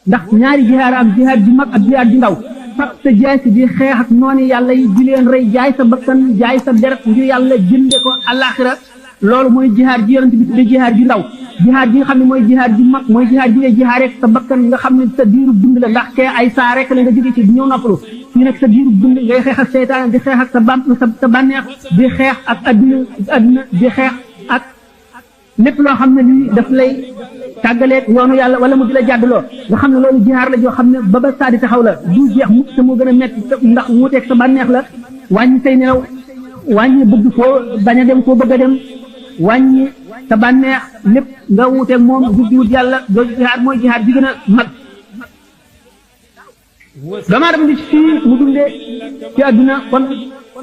ndax ñaari jihaar am jihaar ju mag ak jihaar ju ndaw fab sa jaay si di xeex ak noonu yàlla yi di leen rey jaay sa bakkan jaay sa deret ngir yàlla jënde ko àllaaxira loolu mooy jihaar ji yonent bi tudde jihaar ju ndaw jihaar ji nga xam ne mooy jihaar ju mag mooy jihaar ji ngay jihaar rek sa bakkan nga xam ne sa diirub dund la ndax kee ay saa rek la nga jóge ci ñëw noppalu fii nag sa diirub dund ngay xeex ak seytaane di xeex ak sa bànneex di xeex ak adduna di xeex ak lépp loo xam ne lii daf lay tàggaleeg yoonu yàlla wala mu di la jàddaloo nga xam ne loolu jihaar la joo xam ne ba saa di taxaw la du jeex mukk te moo gën a metti ndax wuuteeg sa bànneex la wàññi say nelaw wàññi bëgg foo bañ a dem foo bëgg a dem wàññi sa bànneex lépp nga wuuteeg moom jug di wut yàlla jooju jihaar mooy jihaar ji gën a mag damaa dem di fii mu dundee ci àdduna kon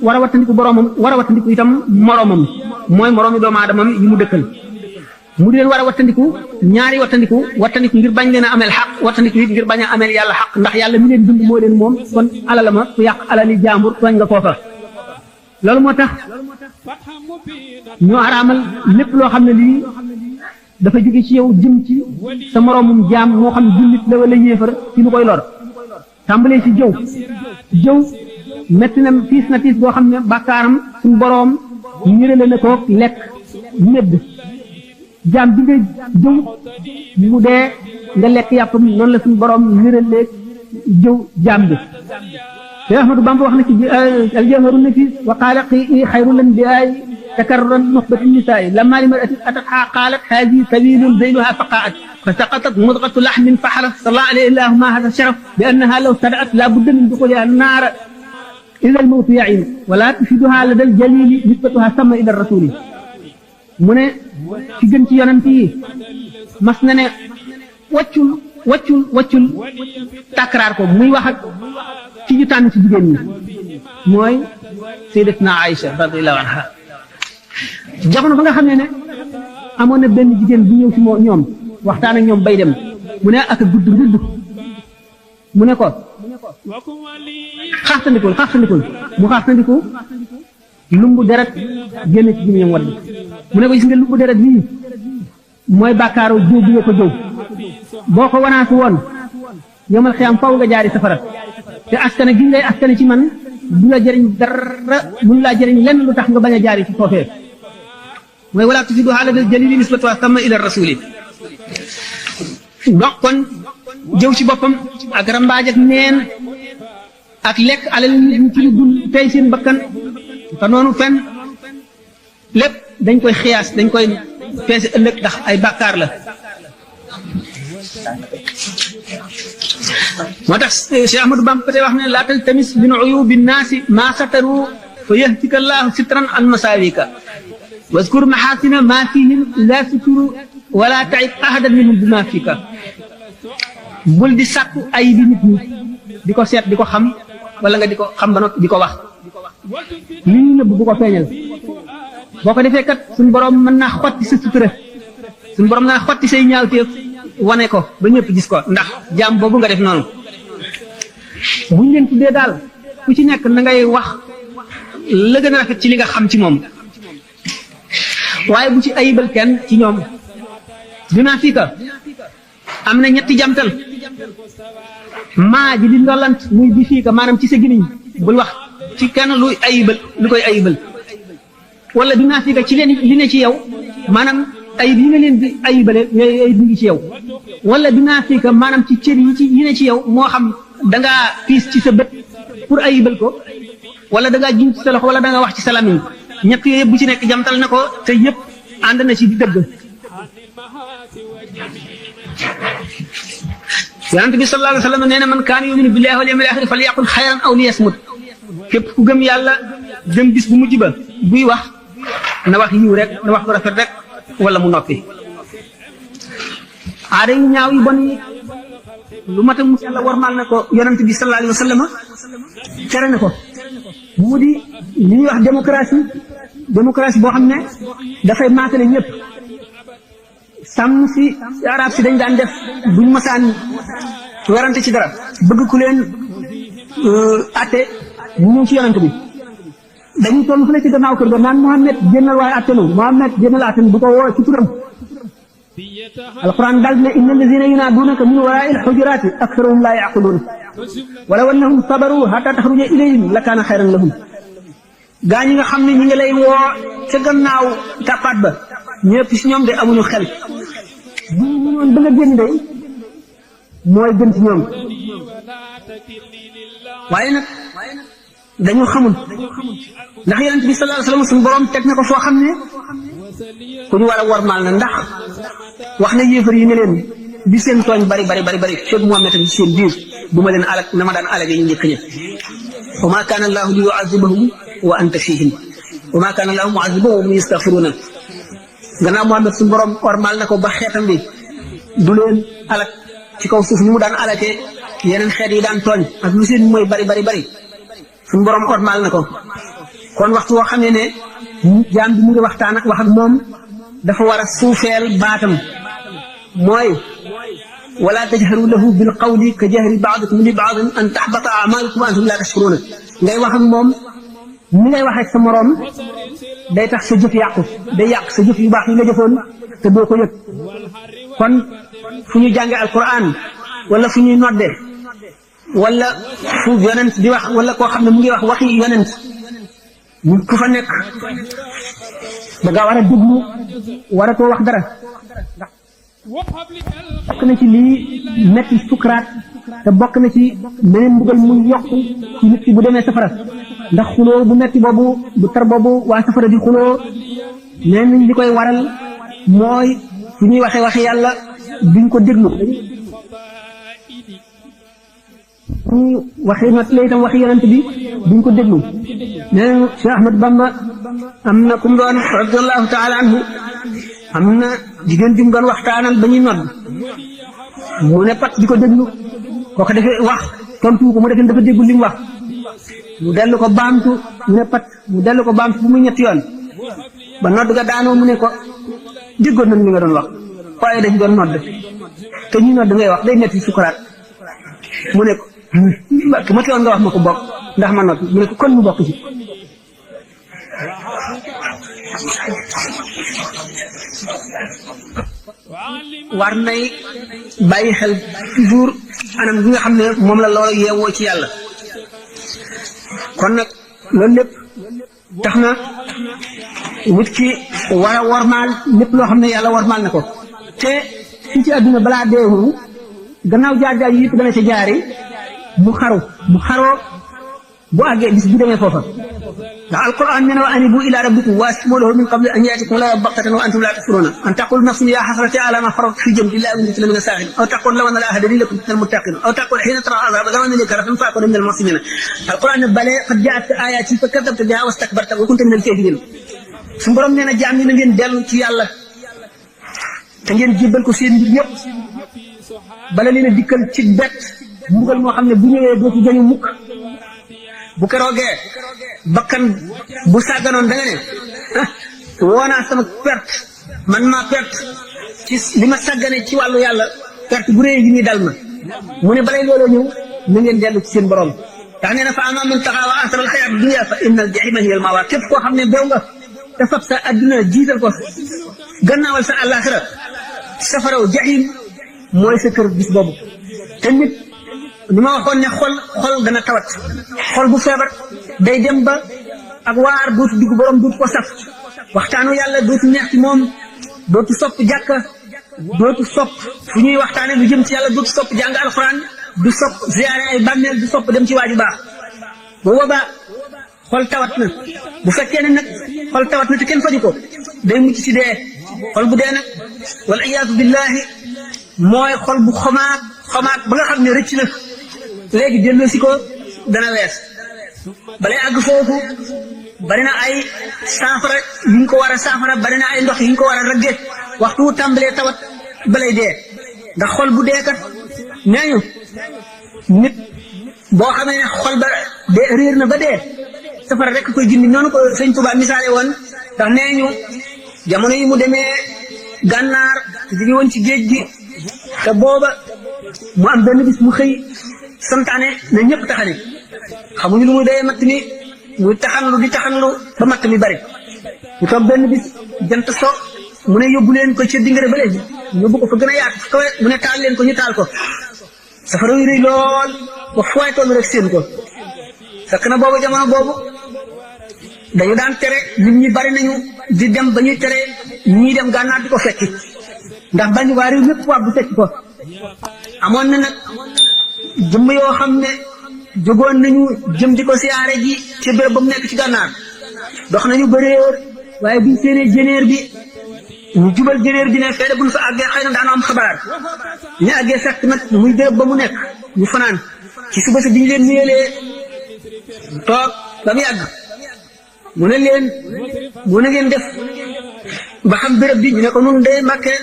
war a wattandiku boromam war a wattandiku itam moromam mooy moromi doomu aadamam yi mu dëkkal mu di leen war a wattandiku ñaari wattandiku ngir bañ leen a ameel xaq wattandiku it ngir bañ a ameel yàlla xaq ndax yàlla mi leen dund moo leen moom kon alala ma ku yàq alali jaambur tooñ nga foofa loolu moo tax ñu araamal lépp loo xam ne lii dafa jóge ci yow jëm ci sa moroomum jaam moo xam jullit la wala yéefar ci lu koy lor tàmbalee ci jëw metti na tiis boo xam ne bàkkaaram suñu boroom ñërale na ko lekk medd jaam bi nga jëw mu dee nga lekk yàppam noonu la suñu boroom ñërale jëw jaam bi te Ahmadu Bamba wax na ci aljawharu nafis wa qaala qii xayru lan bi ay takarruran nuxbati nisaai lamma limaratin atatha qaalat haadihi sabilun zeyluha faqaat fa saqatat mudgatu laxmin faxala salla alayhi llahu ma hada sharaf bi annaha law sadaat la budda min duxuliha naara ila almawtu yain wala tufiduha lada aljalili nisbatuha sama ila rasuli mu ne ci gën ci yonent yi mas na ne waccul takraar ko muy wax ak ci ñu tànn ci jigéen ñi mooy sayyidatuna Aïcha radiyallahu anha jamono ba nga xam ne amoon na benn jigéen bu ñëw ci ñoom waxtaan ak ñoom bay dem mu ne ak gudd mu ne ko xaxtandikul mu xaxtandiku lumbu deret génn ci gémmiñam wadd mu ne ko gis nga lumbu deret bii mooy bàkkaaru jëw bi nga ko jëw boo ko wanaasu woon yomal xiyam faw nga jaari safara te askane gi ngay askane ci man du la jëriñ dara mun laa jëriñ lenn lu tax nga bañ a jaari ci foofee mooy wala tufidu ala dal jalili nisbatu sama ila rasuli donc kon jëw ci boppam ak rambaaj ak neen ak lekk alal nit ñi ci lu dul tey seen bakkan te noonu fenn lépp dañ koy xiyaas dañ koy peese ëllëg ndax ay bàkkaar la moo tax Cheikh Ahmadou Bamba ba tey wax ne laa taltamis min uyubi nnaasi maa sataru fa yahtika llaahu sitran an masaawika waskur maxaasina maa fihim laa suturu wala taib ahadan minhum bi maa fika bul di sàkku ay bi nit ñi di ko seet di ko xam wala nga di ko xam ba noppi di ko wax li ñu nëbb bu ko feeñal boo ko defee kat suñu borom mën naa xotti sa sutura suñu borom naa xotti say ñaawteef wane ko ba ñëpp gis ko ndax jaam boobu nga def noonu buñ leen tuddee daal ku ci nekk na ngay wax la gën a rafet ci li nga xam ci moom waaye bu ci ayibal kenn ci ñoom dinaa fii ka am na ñetti jamtal maa ji di ndolant muy bi fii ka maanaam ci sa gimiñ bul wax ci kenn luy ayibal lu koy ayibal wala dinaa fii ka ci leen li ne ci yow maanaam ayib yi nga leen di ayibale yooyu ayib ngi ci yow wala dinaa fii ka maanaam ci cër yi ne ci yow moo xam dangaa piis ci sa bët pour ayibal ko wala dangaa jiñ ci sa loxo wala dangaa wax ci sa lamiñ ñett yooyu yëpp bu ci nekk jamtal na ko te yëpp ànd na ci di dëgg yonent bi sallallahu alayhi wa sallam nee na man kaana yuminu billahi wal yawmil axir falyaqul xayran aw liyasmut képp ku gëm yàlla gëm bis bu mujj ba buy wax na wax yiw rek na wax lu rafet rek wala mu noppi aada yu ñaaw yi bon yi lu mat a mus yàlla warmal na ko yonent bi sallallahu alayhi wa sallam tere na ko mu di li ñuy wax démocratie boo xam ne dafay maatale ñëpp sàmm si arab si dañ daan def buñ masaan werante ci dara bëgg ku leen atte ñu ñëw ci yonent bi dañuy toll fu ne ci gannaaw kër ga naan Mohamed génnal waaye attenu Mohamed génnal attenu bu ko woo ci turam alquran dal ne inna alladina yunaadunaka min waraai alxujuraati aktharuhum laa yaqiluun walaw annahum sabaru hatta taxruja ilayhim la kaana xayran lahum gaa ñi nga xam ne ñi ngi lay woo ca gannaaw tàppaat ba ñëpp si ñoom de amuñu xel bu ñu ñoon ba nga génn day mooy gën ci ñoom waaye nag dañu xamul ndax yonent bi sallallahu alayhi wa sallam suñu borom teg na ko foo xam ne ku ñu war a wormaal na ndax wax na yéefar yi ne leen bi seen tooñ bari Cheikh Muhammad ci seen biir du ma leen alak na ma daan alage ñu njëkk ña wa ma kaana allahu li yuazibahum wa anta fihim wa ma kaana allahu muazibahum wa hum yastaghfiruna gannaaw Muhammad suñu borom wormaal na ko ba xeetam bi du leen alak ci kaw suuf ni mu daan alake yeneen xeet yi daan tooñ ak lu seen mooy bari suñu borom ormal na ko kon waxtu woo xam ne jaam bi mu ngi waxtaan ak wax ak moom dafa war a suufeel baatam mooy wala tajharu lahu bil qawli ka jahri ba'dikum li ba'din an tahbata a'malukum wa antum la tashkuruna ngay wax ak moom ni ngay wax ak sa morom day tax sa jëf yàqu day yàq sa jëf yu baax yi nga jëfoon te doo ko yëg kon fu ñu jànge alquran wala fu ñuy nodde wala fu yonent di wax wala koo xam ne mu ngi wax waxi yonent ku fa nekk da nga war a déglu waratoo wax dara bokk na ci lii metti sukuraat te bokk na ci meneen mbugal muy yokk ci nit ki bu demee safara ndax xuloo bu metti boobu bu tar boobu waa safara di xuloo nee nañ li koy waral mooy fu ñuy waxee waxi yàlla duñ ko déglu waxi not la itam waxi yonent bi duñ ko déglu nee na Cheikh Ahmad Bamba am na ku mu doon radiallahu taala anhu am na jigéen bi mu doon waxtaanal ba ñuy nodd mu ne pat di ko déglu kooku defee wax tontu ko mu defee dafa déggul li mu wax mu dellu ko baamtu mu ne pat mu dellu ko baamtu bu muy ñetti yoon ba nodd ga daanoo mu ne ko déggoon nañ li nga doon wax waaye dañ doon nodd te ñuy nodd ngay wax day metti sukuraat mu ne ko ma teewoon nga wax ma ko bokk ndax ma noppi mu ne ko kon mu bokk ci war nay bàyyi xel toujours anam bi nga xam ne moom la loola yeewoo ci yàlla kon nag loolu lépp tax na nit ki war a wormaal lépp loo xam ne yàlla wormaal na ko te fii ci àdduna balaa deewu gannaaw jaar-jaar yi yëpp dana ca jaari mu xaroo bu àggee bis bu demee foofa ndax alquran nee na wa anibu ila rabbikum waslimu lahu min qabli an yatikum la baxtatan wa antum la tashuruna an taqul nafsun ya hasrati ala ma faradtu fi jambillahi wa kuntu min as-saakhirin aw taqul law anna la hadani lakum min al-muttaqin aw taqul hina tara al-azab law anna li karatan fa akuna min al-muhsinin alquran ne bale qad ja'at ayati fa kadhabta biha wastakbarta wa kunta min al-kafirin suñu borom nee na jaam ñi na ngeen dellu ci yàlla te ngeen jébbal ko seen mbir yëpp bala leen a dikkal ci bett mbugal moo xam ne bu ñëwee doo ci jañu mukk bu keroogee bakkan bu sàgganoon da nga ne woonaa sama perte man maa perte ci li ma sàggane ci wàllu yàlla perte bu réy yi ñuy dal ma mu ne balay looloo ñëw na ngeen dellu ci seen borom ndax nee na fa ama man taxaa wa asara al xayaat dunya fa inna al jahima hiya al mawaa képp koo xam ne beew nga te fab sa adduna jiital ko gannaawal sa àllaaxira safaraw jahim mooy sa kër bis boobu te nit ni ma waxoon ne xol dana tawat xol bu feebar day dem ba ak waar dootu dugg borom dootu ko saf waxtaanu yàlla dootu neex ci moom dootu sopp jàkka dootu sopp fu ñuy waxtaane lu jëm ci yàlla dootu sopp jàng alxuraan du sopp ziyaare ay bàmmeel du sopp dem ci waaju baax bu boobaa xol tawat na bu fekkee ne nag xol tawat na te kenn faju ko day mucc ci dee xol bu dee nag wal iyaadu billahi mooy xol bu xomaat ba nga xam ne rëcc na léegi delloo si ko dana wees balay àgg foofu bari na ay saafara yi ñu ko war a saafara bari na ay ndox yi ñu ko war a ragge waxtu wu tàmbalee tawat balay dee ndax xol bu dee kat nee ñu nit boo xamee ne xol ba dee réer na ba dee safara rek koy gindi noonu ko sëñ Tuubaa misaale woon ndax nee ñu jamono yi mu demee gànnaar jóge woon ci géej gi te booba mu am benn bis mu xëy santaane na ñëpp taxani xamuñu lu muy dee matt mi muy taxanlu di taxanlu ba matt mi bari ñu toog benn bis jant so mu ne yóbbu leen ko ca dingare ba léegi yóbbu ko fa gën a yaatu kawe mu ne taal leen ko ñu taal ko safara yu rëy lool ba fooy toll rek seen ko fekk na boobu jamono boobu dañu daan tere nit ñi bari nañu di dem ba ñuy tere ñii dem gànnaar di ko fekki ndax bañ waa réew mépp waa bu fekki ko amoon na nag jëmm yoo xam ne jógoon nañu jëm di ko siyaare ji ci béréb ba mu nekk ci gànnaar dox nañu ba réer waaye buñ séenee jëneer bi ñu jubal jëneer bi ne fee buñ fa àggee xëy na daanu am xabaar ñu àggee fekk nag muy béréb ba mu nekk ñu fanaan ci suba si bi ñu leen nuyelee toog ba mu yàgg mu ne leen mu ne ngeen def ba xam béréb bi ñu ne ko nun de Mbàkke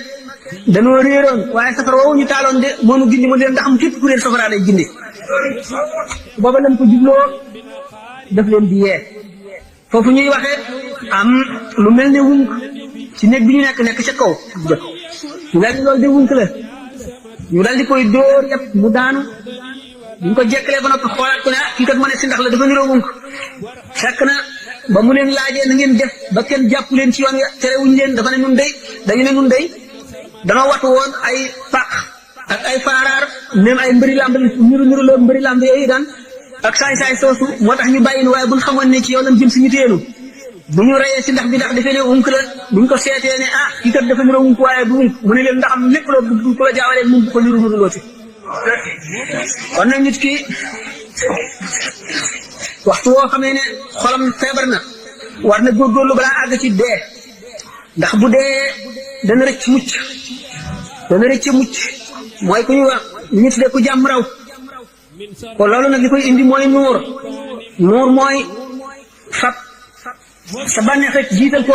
dañoo réeroon waaye safara woowu ñu taaloon de moo nu gindi mu leen ndax mu képp ku réer safara lay gindi booba lañ ko jubloo daf leen di yee foofu ñuy waxee am lu mel ne wunk ci néeg bi ñu nekk ca kaw ñu daal di loolu de wunk la ñu daal di koy dóor yëpp mu daanu buñ ko jekkalee ba noppi xoolaat ko ne ah kii kat ma ne si ndax la dafa niroo wunk fekk na ba mu leen laajee na ngeen def ba kenn jàpp leen ci yoon terewuñ leen dafa ne nun day dañu ne nun day danoo watu woon ay paq ak ay faaraar même ay mbëri lamb niru la mbëri lamb yooyu daan ak saay-saay soosu moo tax ñu bàyyi waaye buñ xamoon ne ci yow lañ jëm si ñu téenu bu ñu reyee si ndax bi ndax dafee ne wunk la buñ ko seetee ne ah kii kat dafa niroo wunk waaye du wunk mu ne leen ndax am lépp loo bëgg ko la jaawalee moom bu ko niru looti kon nag nit ki waxtu woo xamee ne xolam feebar na war na góorgóorlu balaa àgg ci dee ndax bu dee dana rëcc mucc mooy ku ñu wax ñu tuddee ku jàmm raw ko loolu nag li koy indi mooy nuur mooy fab sa bànneex rek jiital ko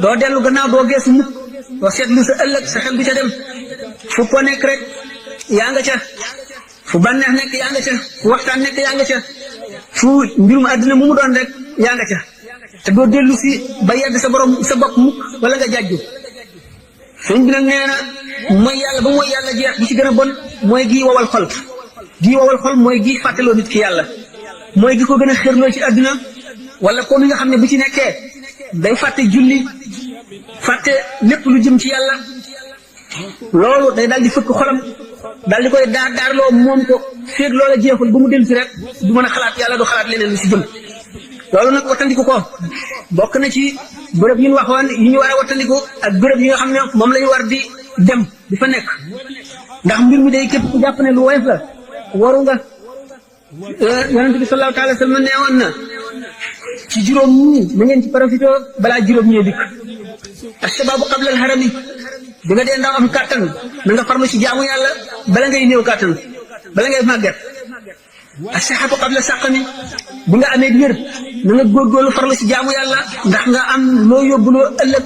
doo dellu gannaaw doo geesu mukk doo seetlu sa ëllëg sa xel du ca dem fu ko nekk rek yaa nga ca fu bànneex nekk yaa nga ca fu waxtaan nekk yaa nga ca fu mbirum àddina mu doon rek yaa nga ca te doo dellu si ba yedd sa borom sa bopp mukk wala nga jàjju sëñ bi nag nee na mooy yàlla ba mooy yàlla jeex bi ci gën a bon mooy gii wowal xol mooy gii fàttaloo nit ki yàlla mooy gi ko gën a xërloo ci àdduna wala ko mi nga xam ne bu ci nekkee day fàtte julli fàtte lépp lu jëm ci yàlla loolu day daal di fëkk xolam daal di koy daarloo moom ko féeg loola jeexul ba mu dellu si rek du mën a xalaat yàlla du xalaat leneen lu si jëm loolu nag wattandiku ko bokk na ci bërëb yi ñu waxoon yi ñu war a wattandiku ak bërëb yi nga xam ne moom la ñu war di dem di fa nekk ndax mbir mi day képp ku jàpp ne lu woyof la waru nga yonente bi sallallahu taala sallam nee woon na ci juróom ñii na ngeen ci profité balaa juróom ñee dikk ashababu qabla al harami bi nga dee ndaw am kàttan na nga farlu ci jaamu yàlla bala ngay néew kàttan bala ngay màgget asihatu qabla saqami bi nga amee wér na nga góorgóorlu farlu ci jaamu yàlla ndax nga am loo yóbbuloo ëllëg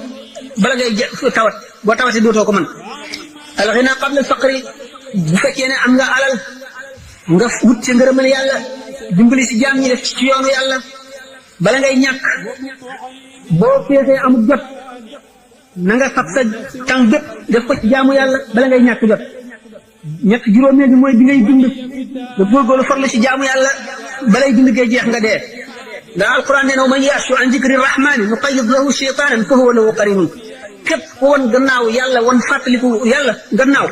bala ngay tawat boo tawatee dootoo ko mën alxina qabla alfaqri bu fekkee ne am nga alal nga wut ci ngërëmal yàlla dimbali ci jaam ñi def ci yoonu yàlla bala ngay ñàkk boo feesee amul jot na nga fab sa temps bépp def ko ci jaamu yàlla bala ngay ñàkk jot ñett juróomee bi mooy bi ngay dund nga góorgóorlu farlu ci jaamu yàlla balay dund gee jeex nga dee ndax alquran nee na man ya'shu an zikri rahmani nuqayyid lahu shaytanan fa huwa lahu qarinun képp ku wan gannaaw yàlla wan fàttaliku yàlla gannaaw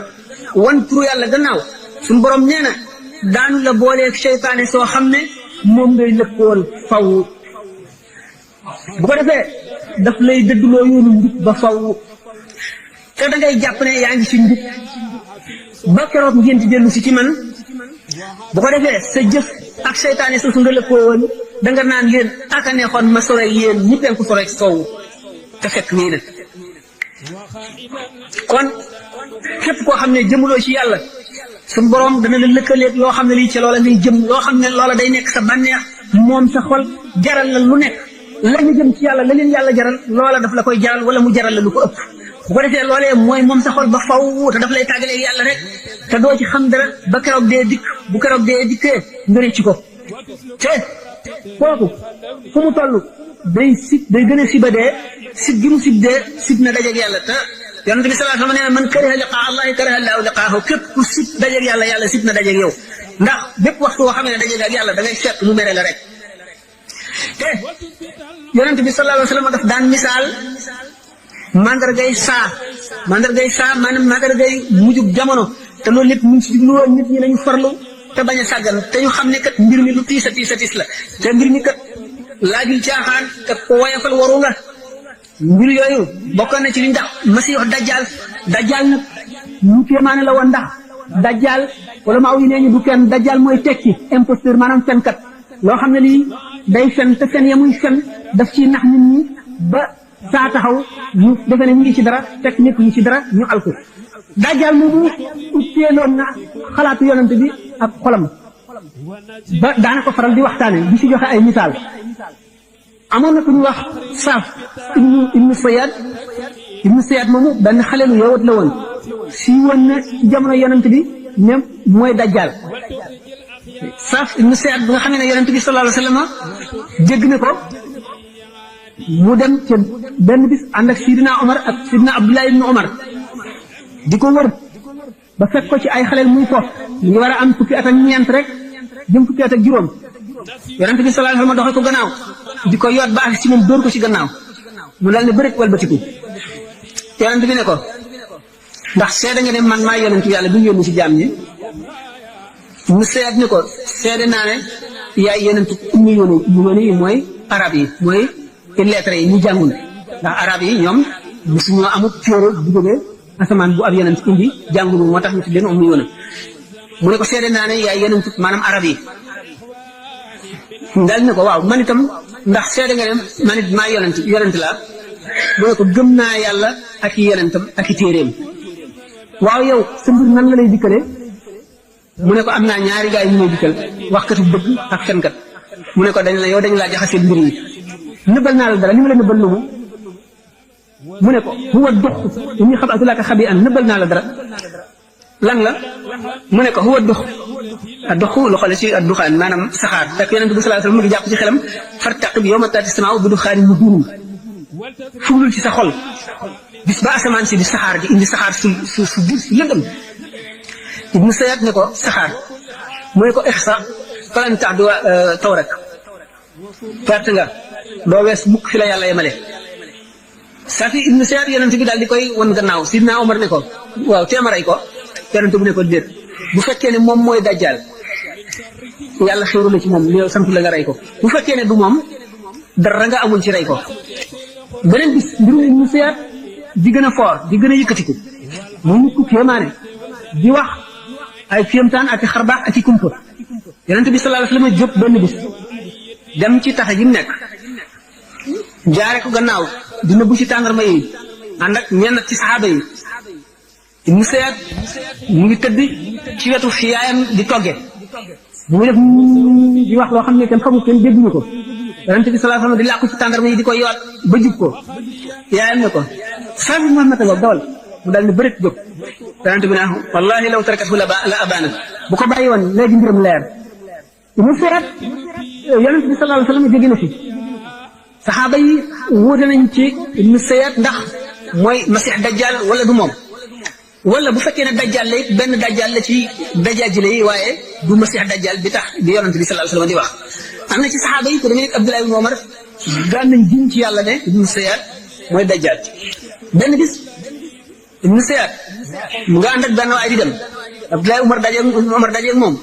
wan turu yàlla gannaaw suñu borom nee na daanu la booleeg seytaane soo xam ne moom ngay lëkkool faw bu ko defee daf lay dëdduloo yoonu njub ba faw te da ngay jàpp ne yaa ngi ci njub ba keroog ngeen di dellu si ci man bu ko defee sa jëf ak seytaane soosu nga lëkkool da nga naan leen aka neexoon ma sore yéen ñi penku sore sow te fekk nii na kon képp koo xam ne jëmuloo ci yàlla suñu borom dana la lëkkaleeg loo xam ne lii ci loola ngay jëm loo xam ne loola day nekk sa bànneex moom sa xol jaral la lu nekk la ñu jëm ci yàlla la leen yàlla jaral loola daf la koy jaral wala mu jaral la lu ko ëpp bu ko defee loolee mooy moom sa xol ba faw te daf lay tàggaleeg yàlla rek te doo ci xam dara ba keroog dee dikk bu keroog dee dikkee nga rëcc ko te kooku fu mu toll day gën a siba dee sib gi mu sib dee sib na dajeeg yàlla te yonent bi sallallahu alayhi wa sallam nee na man kariha liqaa allahi kariha allahu liqaahu képp ku sib dajeeg yàlla yàlla sib na dajeeg yow ndax bépp waxtu woo xam ne dajeeg ak yàlla da ngay fekk mu mere la rek te yonent bi sallallahu alayhi wa sallam daf daan misaal mandargay saa maanaam mandargay mujjug jamono te loolu lépp ñu ci jubluwoon nit ñi nañu farlu te bañ a sàggan te ñu xam ne kat mbir mi lu tiis a tiis la te mbir mi kat laajul caaxaan te ko woyofal waru nga mbir yooyu bokk na ci li ndax masiix dajjal nag ñu kéemaane la woon ndax dajjal wala maaw yi nee ñu du kenn dajjal mooy tekki imposteur maanaam fenkat loo xam ne lii day fen te fen ya muy fen daf ciy nax nit ñi ba saa taxaw ñu defe ne ñu ngi ci dara fekk nekk ñu ci dara ñu alko dajjal moomu utteeloon na xalaatu yonent bi ak xolam ba daana ko faral di waxtaane di ci joxe ay misaal amoon na ku ñu wax Saaf ibnu Sayaad moomu benn xale lu yowat la woon si woon na ci jamono yonent bi ne mooy dajjal Saaf ibnu Sayaad bi nga xam ne yonent bi sallallahu alayhi wa sallam jégg na ko mu dem ca benn bis ànd ak Sidina Omar ak Sidina Abdullah ibnu Omar di ko wër ba fekk ko ci ay xaleel muy foofu ñu ngi war a am fukki at ak ñeent rek jëm fukki at ak juróom yonent bi sallallahu alayhi wa sallam doxe ko gannaaw di ko yoot ba ak ci moom dóor ko ci gannaaw mu dal ne bërit walbatiku yonent bi ne ko ndax seede nga ne man maa yonent yàlla bi ñu yónni ci jaam ñi mu seet ni ko seede naa ne yaay yonent ummi yi mooy arab yi mooy lettre yi ñu jàngul ndax arab yi ñoom musuñoo amut téere bu jógee asamaan bu ab yonent indi jàngul moo tax ñu tuddee leen ummi yoona mu ne ko seede naa ne yaay yonent maanaam arab yi daal ne ko waaw man itam ndax seede nga ne man it maa yonent laa mu ne ko gëm naa yàlla ak i yonentam ak i téeréem waaw yow sa mbir nan la lay dikkalee mu ne ko am naa ñaari gaay ñu may dikkal waxkatu dëgg ak fenkat mu ne ko dañ laa jaxasee mbir yi nëbbal naa la dara li ma la nëbbal lu mu ne ko huwa dux ñu xam atulaaka xabi an nëbbal naa la dara lan la mu ne ko huwa dux a dox lu xale ci adduxaan maanaam saxaar fekk yonent bi sallallahu alayhi wasallam mu ngi jàpp ci xelam fartaqib yawma taati samaa bi duxaani mu duunum fuglul ci sa xol bis ba asamaan si di saxaar di indi saxaar su biir su lëndëm ibnu Sayaad ne ko saxaar mu ne ko ixsa falan tax du taw rek perte nga doo wees mukk fi la yàlla yemale Safi ibnu Sayaad yonent bi daal di koy won gannaaw Sidna Omar ne ko waaw teemaray ko yonent bi ne ko déet bu fekkee ne moom mooy dajjal yàlla xéeru la ci moom li sant la nga rey ko bu fekkee ne du moom dara nga amul ci rey ko beneen bis mbirum ibnu Sayaad di gën a foor di gën a yëkkatiku mu nit ku kéemaane di wax ay kéemtaan ak i xarbaax ak i kumpa yonent bi sallallahu alayhi wasallam jóg benn bis dem ci taxe ji mu nekk jaare ko gannaaw dina bu ci tàndarma yi ànd ak ñenn ci saxaaba yi ibnu Sayaad mu ngi tëdd ci wetu fi yaayam di togge mu ngi def di wax loo xam ne kenn xamul kenn dégguñu ko yonent bi sallallahu alayhi wasallam di làqu ci tàndarma yi di ko yoot ba jub ko yaayam ne ko sabi Muhammad nga dawal mu daal ne bërit jóg yonent bi ne wallahi law tarakathu la abaana bu ko bàyyi woon léegi mbiram leer ibnu Sayaad yonent bi sallallahu alayhi wasallam jóge na fi saxaaba yi wuute nañ ci ibnu Sayaad ndax mooy masix dajjal wala du moom wala bu fekkee ne dajjal la it benn dajjal la ci dajjal yi waaye du masix dajjal bi tax di yonent bi sallallahu alayhi wasallam di wax am na ci saxaaba yi ko demee nekk Abdullah ibn Omar daan nañ giñ ci yàlla ne ibnu Sayaad mooy dajjal benn bis ibnu Sayaad mu nga ànd ak benn waay di dem Abdullah Omar dajeeg moom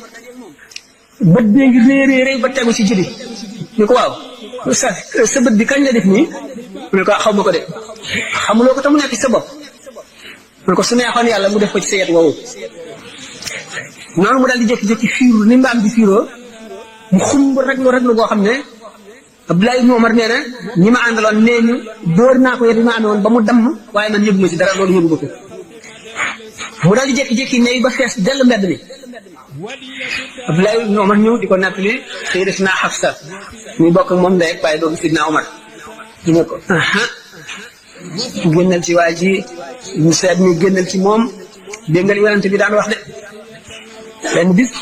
bët bee ngi réeréeréy ba tegu ci jibi ni ko waaw sa bët bi kañ la def nii mu ne ko xaw ma ko de xamuloo ko te mu nekk ci sa bopp mu ne ko su neexoon yàlla mu def ko ci sa yet woowu noonu mu daal di jékki-jékki fiiru ni mbaam di fiiroo mu xumb reglu goo xam ne Abdullah ibn Omar nee na ñi ma àndaloon nee ñu dóor naa ko yet bi ma amee woon ba mu damm waaye man yëgu ma ci dara loolu yëgu ma ko mu daal di jékki-jékki ne ba fees dell mbedd mi Abdullah ibn Omar ñëw di ko nattali Sayyidatina Hafsa muy bokk ak moom ndey ak baay doomu Sidna Omar di ne ko génnal ci waa ji mu seet mi génnal ci moom dégg nga li yonent bi daan wax de benn bis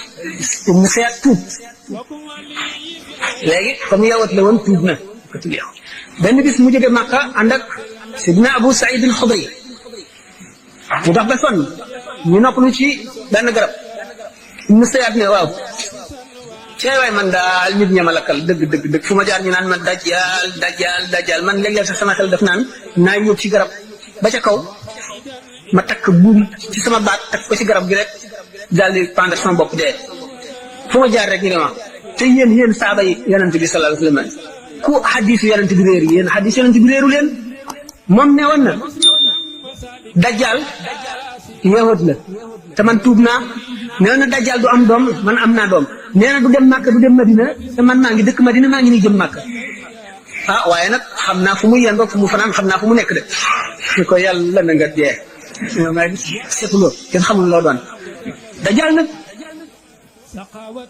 mu seet tuub léegi comme yawat la woon tuub na ko tudd yow benn bis mu jóge Makka ànd ak Sidna Abu Saïd al-Khudri mu dox ba sonn ñu noppalu ci benn garab mu Sayaad ne waaw cee waay man daal nit ña ma lakkal dëgg fu ma jaar ñu naan ma dajjal man léeg-léeg sax sama xel def naan naa yóbbu ci garab ba ca kaw ma takk buum ci sama baat takk ko ci garab gi rek daal di pendre sama bopp dee fu ma jaar rek ñu ne ma te yéen saaba yi yonent bi sallallahu alayhi wasallam ku xadiis yonent bi réer yéen xadiis yonent bi réeru leen moom ne woon na dajjal yahud la te man tuub naa nee na dajjal du am doom man am naa doom nee na du dem Màkka du dem Madina te man maa ngi dëkk Madina maa ngi nii jëm Màkka ah waaye nag xam naa fu mu yendoo fu mu fanaan xam naa fu mu nekk de ñu ko yàlla na nga dee may seetuloo kenn xamul loo doon dajjal nag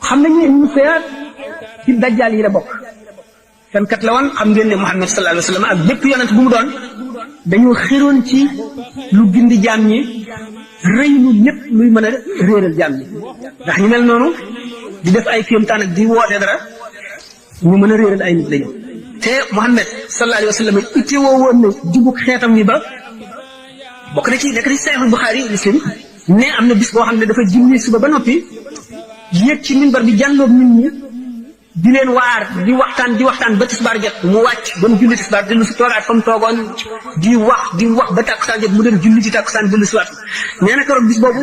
xam nañ ne ñu seet ci dajjal yi la bokk kan kat la woon xam ngeen ne Muhammad sallallahu alayhi wa sallam ak bépp yonent bu mu doon dañoo xiroon ci lu gindi jaam ñi rëy lu lépp luy mën a réeral jaam ñi ndax ñu mel noonu di def ay kéemtaan ak di woote dara ñu mën a réeral ay nit lañu te Muhammad sallallahu alayhi wa sallam itte woo woon ne jubug xeetam wi ba bokk na ci nekk ci Sahih Bukhari Muslim ne am na bis boo xam ne dafa julli suba ba noppi yéeg ci minbar bi jàlloog nit ñi di leen waar di waxtaan ba tisbaar jot mu wàcc ba mu julli tisbaar dellu si toogaat fa mu toogoon di wax ba tàkkusaan jot mu dem julli ci tàkkusaan dellu si waat nee na keroog bis boobu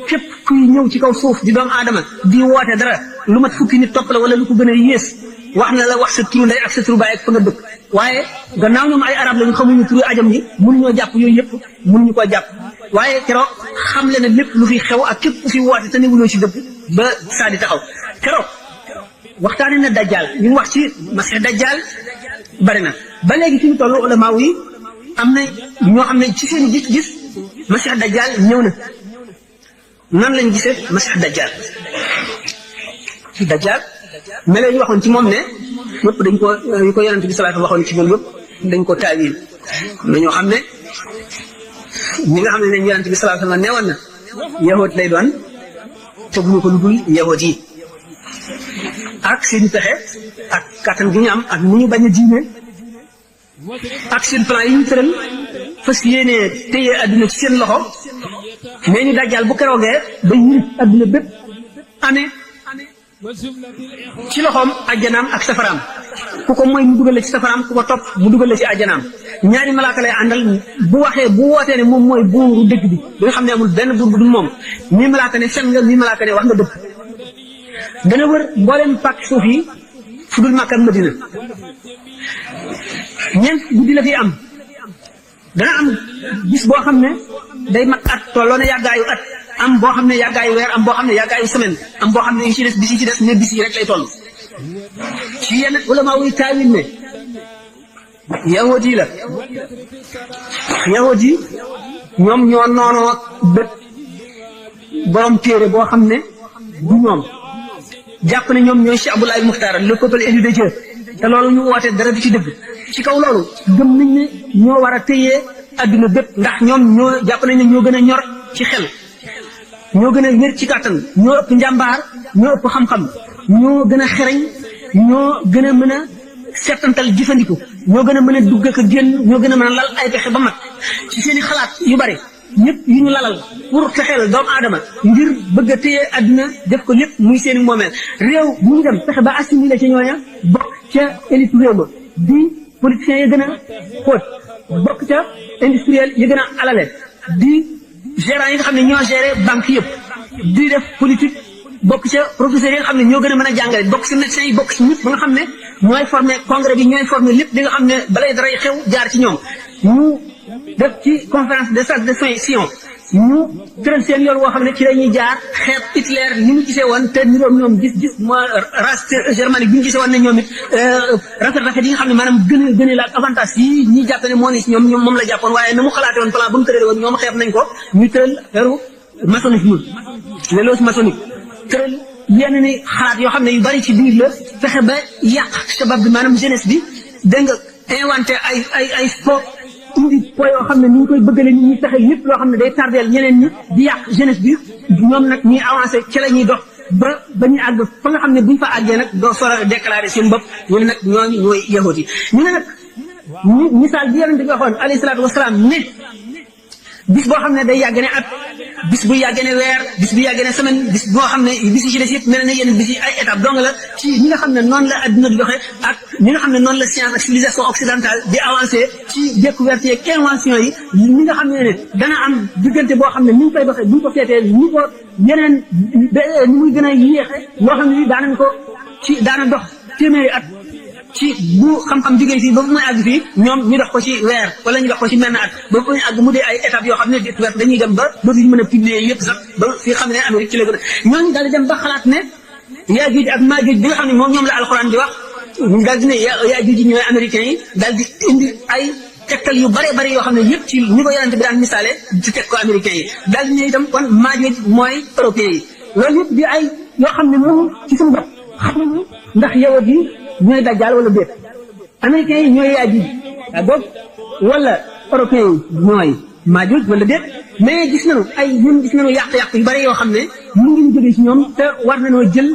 képp kuy ñëw ci kaw suuf di doomu aadama di woote dara lu mat fukki nit topp la wala lu ko gën a yées wax na la wax sa turu ndey ak sa turu baay ak fa nga dëkk waaye gannaaw ñoom ay arab lañu xamuñu turu ajam yi mënuñoo jàpp yooyu yëpp mënuñu koo jàpp waaye keroog xam le ne lépp lu fi xew ak képp ku fi woote te newuloo ci dëgg ba saa di taxaw keroog waxtaane na dajjal ñu wax ci masih dajjal bari na ba léegi fi ñu toll ulama yi am na ñoo xam ne ci seen gis-gis masih dajjal ñëw na nan lañ gisee masih dajjal melo ñu waxoon ci moom ne ñëpp dañ ko yu ko yonent bi sallallahu alayhi wasallam waxoon ci moom yëpp dañ ko taawil na ñoo xam ne ñi nga xam ne ne yonent bi sallallahu alayhi wasallam neewoon na yahud lay doon te bu ñu ko lu dul yahud yi ak seen pexe ak kattan gi ñu am ak mu ñu bañ a diine ak seen plan yi ñu tëral fas yéene téye adduna ci seen loxo mais ñu dajjal bu keroogee ba yilif adduna bépp amee ci loxoom ajjanaam ak safaraam ku ko mooy mu dugal la ci safaraam ku ko topp mu dugal la ci ajjanaam ñaari malaaka lay àndal bu waxee bu wootee ne moom mooy buuru dëgg bi nga xam ne amul benn buur bu dul moom mii malaaka ne fen nga mii malaaka ne wax nga dëgg dana wër mbooleem pàkk suuf yi fu dul Makka ak Madina ñeent guddi la fi am dana am bis boo xam ne day mat at tolloo ne yàggaayu at am boo xam ne yàggaayu weer am boo xam ne yàggaayu semaine am boo xam ne yi ci des bis yi ci des ne bis yi rek lay toll ci yenn ulama wuy taawil ne yahudi la yahudi ñoom ñoo noonoo bët borom téere boo xam ne du ñoom jàpp ne ñoom ñooy Cheikh Abdoulaye Muxtaar le peuple élu de Dieu te loolu ñu woote dara du ci dëgg ci kaw loolu gëm nañ ne ñoo war a téye adduna bépp ndax ñoom ñoo jàpp nañ ne ñoo gën a ñor ci xel ñoo gën a wér ci kàttan ñoo ëpp njàmbaar ñoo ëpp xam-xam ñoo gën a xereñ ñoo gën a mën a settantal jëfandiku ñoo gën a mën a dugg ak génn ñoo gën a mën a lal ay pexe ba mat ci seen i xalaat yu bari ñëpp yu ñu lalal pour fexeel doomu aadama ngir bëgg a téye adduna def ko lépp muy seen i moomeel réew bu ñu dem fexe ba assimilé ca ñooña bokk ca élite réew ma di politiciens yi gën a xóot bokk ca industriel yi gën a alale di gérant yi nga xam ne ñoo géré banque yëpp di def politique bokk ca professeurs yi nga xam ne ñoo gën a mën a jàngale bokk ci médecins yi bokk ci ñëpp ba nga xam ne ñooy formé congrès bi ñooy formé lépp li nga xam ne balay daray xew jaar ci ñoom ñu def ci conférence de salle de science ñu tëral seen yoon woo xam ne ci la ñuy jaar xeeb Hitler ni mu gisee woon te niroom ñoom gis mooy race germanique bi ñu gisee woon ne ñoom it rafet yi nga xam ne maanaam gën a la ak avantage yi ñi jàpp ne moo ne si ñoom moom la jàppoon waaye na mu xalaate woon plan ba mu tërale woon ñoom xeeb nañ ko ñu tëral feru maçonnisme les loges maçonniques tëral yenn ni xalaat yoo xam ne yu bari ci biir la fexe ba yàq sabab bi maanaam jeunesse bi dégg nga inventé ay sport indi po yoo xam ne ni ñu koy bëggale nit ñi fexe lépp loo xam ne day tardeel ñeneen ñi di yàq jeunesse bi ñoom nag ñuy avancé ci la ñuy dox ba ñu àgg fa nga xam ne buñ fa àggee nag doo sor a déclaré seen bopp ñu ne nag ñooñu ñooy yahut yi ñu ne nag misaal bi yonente bi waxoon alayhi salaatu wasalaam ne bis boo xam ne day yàgg ne at bis bu yàggee ne weer bis bu yàggee ne semaine bis boo xam ne bis yi ci des yëpp mel na yenn bis yi ay étape dong la ci ñi nga xam ne noonu la adduna di doxee ak ñi nga xam ne noonu la science ak civilisation occidentale di avancé ci découverte yeeg invention yi ñi nga xam ne dana am diggante boo xam ne ni ñu koy doxee bu ñu ko seetee ni ko yeneen ni muy gën a yéexe loo xam ne daanañ ko ci daana dox téeméeri at ci bu xam-xam jógee fii ba muy àgg fii ñoom ñu dox ko ci weer wala ñu dox ko ci menn at ba muy àgg mu dee ay étapes yoo xam ne découverte dañuy dem ba dootuñu mën a publier yëpp sax ba fi xam ne Amérique ci la gën a ñooñu daal di dem ba xalaat ne Yaajuuj ak Maajuuj bi nga xam ne moom ñoom la alxuraan di wax daal di ne Yaajuuj yi ñooy américains yi daal di indi ay tegtal yu bare bare yoo xam ne yëpp ci ni ko yonente bi daan misaale ci teg ko américains yi daal di ne itam kon Maajuuj mooy européens yi loolu yëpp di ay yoo xam ne moom ci suñu bopp xam nañu ndax yawut yi ñooy dajjaal wala déet américains yi ñooy Yaajuuj boog wala européens yi ñooy Maajuuj wala déet mais gis nañu yàq-yàq yu bari yoo xam ne mu ngi ñu jógee ci ñoom te war nañoo jël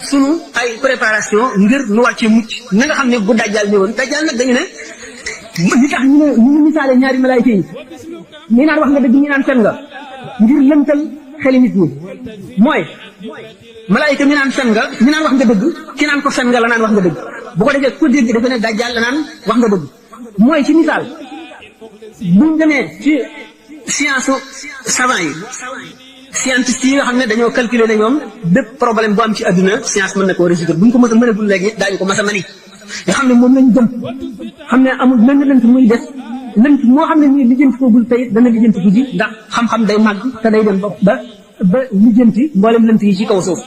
sunu ay préparation ngir nu war cee mucc na nga xam ne bu dajjaal ñëwoon dajjaal nag dañu ne li tax ñu ngi misaale ñaari malaayika yi ñi naan wax nga dëgg ñi naan fen nga ngir lëntal xeli nit ñi mooy malaayika mi naan fen nga mi naan wax nga dëgg ki naan ko fen nga la naan wax nga dëgg bu ko defee ku dégg dafa ne dajjaal la naan wax nga dëgg mooy ci misaal buñ demee ci science savant yi scientiste yi nga xam ne dañoo calculer ne ñoom bépp problème bu am ci adduna science mën na koo résoudre buñ ko mën a mënagul léegi daañu ko mas a mani nga xam ne moom lañ jëm xam ne amul lenn lënt muy des lënt moo xam ne nii lijjanti koogul tey dana lijjanti ko ji ndax xam-xam day màgg te day dem ba lijjanti mboolem lënt yi ci kaw suuf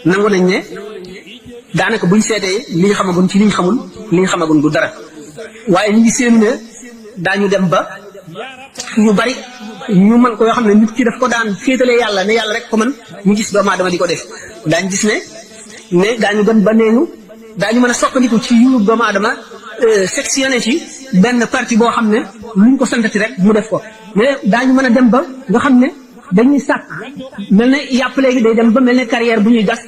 nangu nañ ne daanaka buñ seetee li ñu xamagun ci li ñu xamul li ñu xamagun du dara waaye ñu ngi séenu ne daañu dem ba ñu bari ñu mën ko yoo xam ne nit ki daf ko daan féetalee yàlla ne yàlla rek ko mën ñu gis doomu aadama di ko def daañu gis ne daañu dem ba neeñu daañu mën a soppandiku ci yuub doomu aadama sectionné ci benn partie boo xam ne luñ ko santati rek mu def ko mais daañu mën a dem ba nga xam ne dañuy sàkk mel ne yàpp léegi day dem ba mel ne carrière bu ñuy gas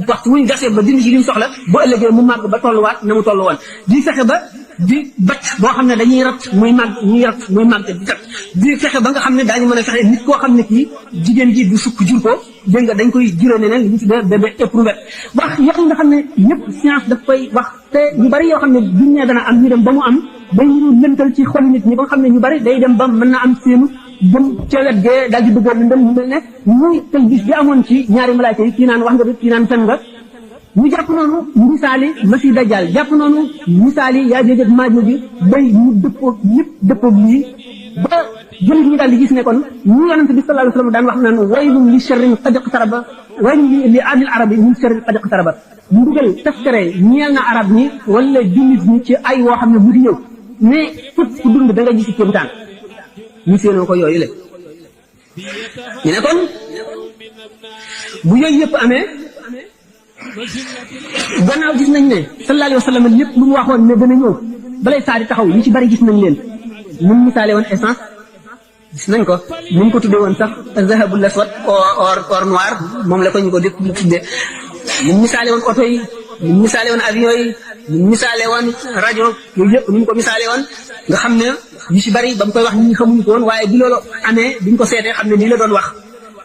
waxtu bu ñu gasee ba dindi ci li mu soxla bu ëllëgee mu màgg ba tolluwaat na mu tollu woon di fexe ba di bat boo xam ne dañuy rat muy màgg ñuy rat muy màgg di tat di fexe ba nga xam ne daañu mën a fexe nit koo xam ne kii jigéen ji du sukk jur ko dégg nga dañ koy juróone ne li ñu tuddee bébé éprouvette wax yooyu nga xam ne yëpp science daf koy wax te ñu bari yoo xam ne duñ ne dana am ñu dem ba mu am ba ñu lëntal ci xol nit ñi ba nga xam ne ñu bari day dem ba mën na am seenu jëm ca wet gee daal di bëggoon lëndëm mu mel ne muy tel bis bi amoon ci ñaari malaayka yi kii naan wax nga dëgg kii naan fen nga ñu jàpp noonu misaali masi dajjal jàpp noonu misaali Yaajuuj ak Maajuuj bi bay mu dëppoo ñëpp dëppoo lii ba jullit ñi daal di gis ne kon ñu yonente bi sallallahu alayhi wa sallam daan wax naan waylun li sharrin qad iqtaraba waylun li ahlil arabi min sharrin qad iqtaraba mbugal taskare ñeel na arab ñi wala jullit ñi ci ay woo xam ne bu di ñëw mais fut ku dund da nga gis kéemtaan ñu séenoo ko yooyu le ñu ne kon bu yooyu yëpp amee gannaaw gis nañ ne sallallahu alayhi wa sallam lépp lu mu waxoon ne dana ñëw balay saa di taxaw ñu ci bari gis nañ leen mun misaale woon essence gis nañ ko ni mu ko tuddee woon sax zahabul aswad or noir moom la ko ñu ko def mu tuddee ni mu misaale woon oto yi ni mu misaale woon avion yi ni mu misaale woon rajo yooyu yëpp ni mu ko misaale woon nga xam ne yu ci bari ba mu koy wax ñi xamuñu ko woon waaye bi loolu amee biñ ko seetee xam ne nii la doon wax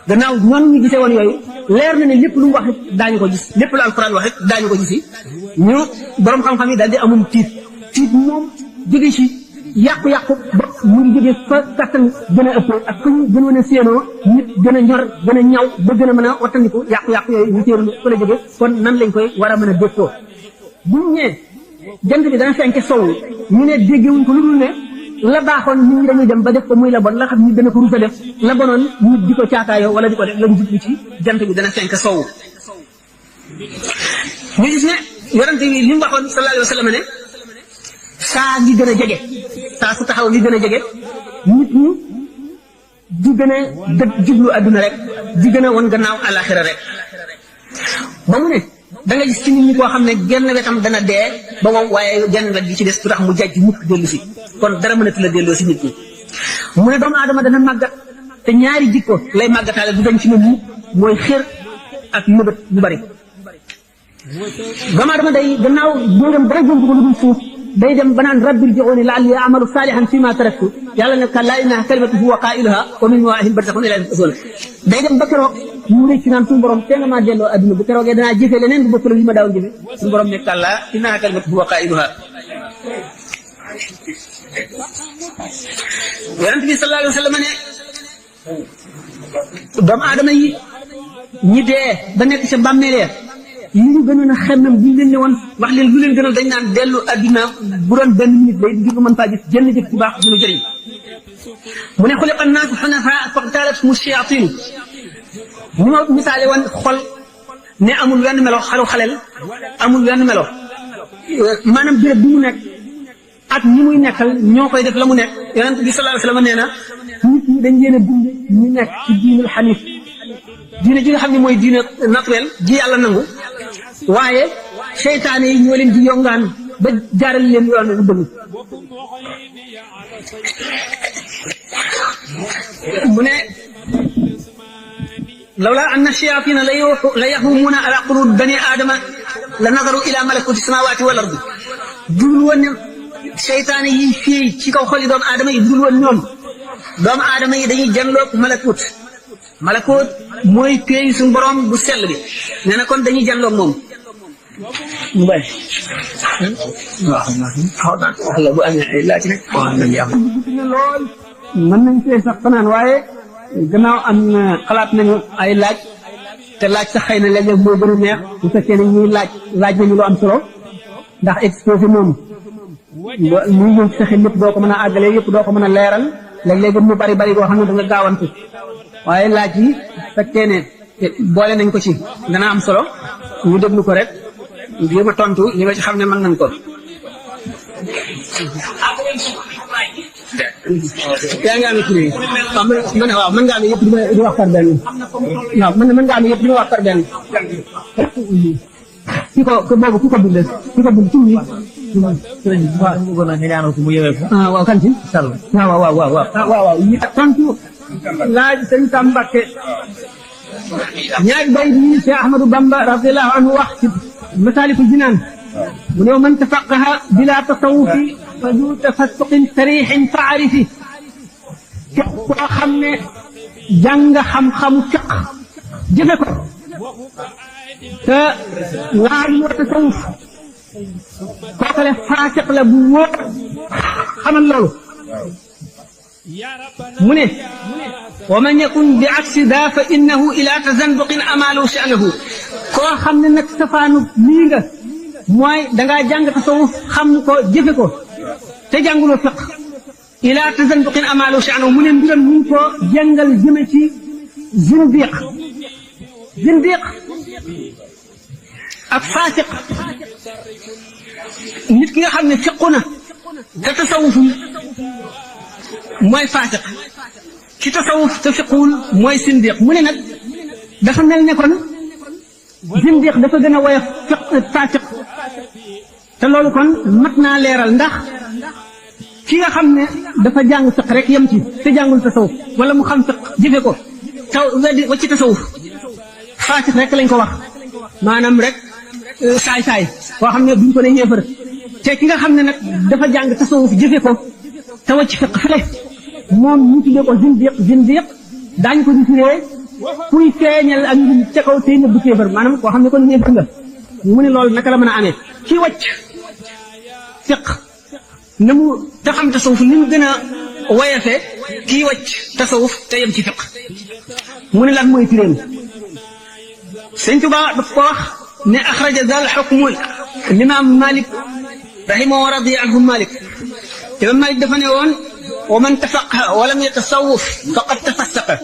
gannaaw noonu ñu gisee woon yooyu leer na ne lépp lu mu wax it daañu ko gis lépp lu alquran wax it daañu ko gisi ñu borom xam-xam yi daal di amum tiit moom jóge ci yàqu-yàqu ba mu ngi jógee fa kattan gën a ëpp ak fa ñu gën a séenoo nit gën a ñor gën a ñaw ba gën a mën a wattandiku yàqu-yàqu yooyu ñu séenu fa la jóge kon nan lañ koy war a mën a déggoo bu ñu ñëwee jant bi dana fenke sowu ñu ne déggewuñ ko lu dul ne la baaxoon nit ñi dañuy dem ba def ko muy la bon la xam ni dana ko rusa def la bonoon nit di ko caataayoo wala di ko def lañ jublu ci jant bi dana fenk sowu ñu gis ne yonente bi li mu waxoon sallallahu alayhi wa sallam ne saa ngi gën a jege saa su taxaw ngi gën a jege nit ñi di gën a jublu adduna rek di gën a won gannaaw alaxira rek ba mu ne da nga gis ci nit ñi koo xam ne genn wetam dana dee ba moom waaye genn wet gi ci des du tax mu jajj mukk dellu si kon dara mënatu la delloo si nit ñi mu ne doomu aadama dana màggat te ñaari jikko lay màggataale du dañ ci moom mukk mooy xër ak mëbët bu bari doomu aadama day gannaaw dóoram dara jënd ko lu dul suuf day dem ba naan rabbil ji'uuni la'allii a'malu saalihan fiimaa taraktu yàlla ne kallaa innahaa kalimatun huwa qaa'iluhaa wa min waraa'ihim barzakhun ilaa yawmi yub'athuun day dem ba keroog mu rëcc naan suñu borom te nga maa delloo adduna bu keroogee danaa jëfee leneen bu bokkul li ma daaw jëfe suñu borom ne kallaa innahaa kalimatun huwa qaa'iluhaa. Yonent bi sallallahu alayhi wa sallam ne doomu aadama yi ñi dee ba nekk ca bàmmeel ya li ñu gënoon a xemmem buñ leen ne woon wax leen lu leen gënal dañ naan dellu adduna bu doon benn minute day ngir mën faa gis jënn jëf bu baax dinu jëriñ mu ne xuliqa naasu xunafaa faqtaalatuhum shayaatiin ni ma misaale woon xol ne amul wenn melo xalel amul wenn melo maanaam béréb bi mu nekk ak ñi muy nekkal ñoo koy def la mu nekk yonent bi sallallahu alayhi wa sallam nee na nit ñi dañ leen a dund ñu nekk ci diinul xanif diine ji nga xam ne mooy diine naturel ji yàlla nangu waaye seytaane yi ñoo leen di yongaan ba jaaral leen yoon wu dëgg mu ne lawla anna shayatina la yahumuuna ala qulubi bani aadama la nadaru ila malakuti samawati wal ardi dul woon ne seytaane yi fii ci kaw xoli doomu aadama yi dul woon ñoom doomu aadama yi dañuy janloog malakut mooy péey suñu borom bu sell bi nee na kon dañuy janloog moom mu bay waaw bu amee ay laaj rek lool mën nañ see sax fanaan waaye gannaaw am na xalaat nañu ay laaj te laaj sax xëy na léeg-léeg moo gën a neex bu fekkee ne ñuy laaj nañu lu am solo ndax exposé moom muy ñëw ci sa xel lépp doo ko mën a àggale yëpp doo ko mën a leeral léeg-léeg mu bari boo xam ne da nga gaawantu waaye laaj yi fekkee ne boole nañ ko ci dana am solo ñu déglu ko rek jéem a tontu li nga ci xam ne mën nañ ko. yaa ngi amee tur waaw mën nga amee yëpp di wax par benn waaw mën nga amee yëpp di wax par benn ki ko boobu ki ko bind tur yi waaw mu gën a nga ñaanal ko mu yewee ko waaw kan ci sall waaw yi tontu laaj sëñ Sam Mbakke ñaari bay yi Cheikh Ahmadou Bamba radiyallahu anhu wax ci Masaalikul Jinaan mu ne man tafaqaha bila tasawufi fa du tafassuqin sarixin fa arifi képp koo xam ne jàng xam-xamu fiq jëfe ko te laaj moo tasawuf kookale faasiq la bu wóor xamal loolu mu ne wa man yakun bi aksi daa fa innahu ila tazanduqin amalu sha'nahu koo xam ne nag safaanu lii nga mooy dangaa jàng tasawuf xam ko jëfe ko te jànguloo fiq ila tazanduqin amalu sha'nahu mu ne mbiram ñu ngi ko jàngal jëme ci zindiq ak faasiq nit ki nga xam ne fiqu na te tasawuful mooy faasiq ci tasawuf te fiquwul mooy sindiq mu ne nag dafa mel ne kon sindiq dafa gën a woyof faasiq te loolu kon mat naa leeral ndax ki nga xam ne dafa jàng fiq rek yem ci te jàngul tasawuf wala mu xam fiq jëfe ko taw wa ci tasawuf faasiq rek lañ ko wax maanaam rek saay-saay koo xam ne duñ ko ne ñeefar te ki nga xam ne nag dafa jàng tasawuf jëfe ko te wacc fiq fële moom ñu tuddee ko zindiq daañu ko di firee kuy feeñal ak njub ca kaw tey nëbb kéefar maanaam koo xam ne kon ñeefar nga mu ne loolu naka la mën a amee ki wacc fiq na mu te xam tasawuf ni mu gën a woyefee kii wacc tasawuf te yem ci fiq mu ne lan mooy firéem Sëñ Tuubaa daf ko wax ne axraja dal xukmu limaam Malik rahimahu wa radiya anhu Malik imaam Malik dafa ne woon wa man tafaqaha wa lam yatasawwaf faqad tafassaqa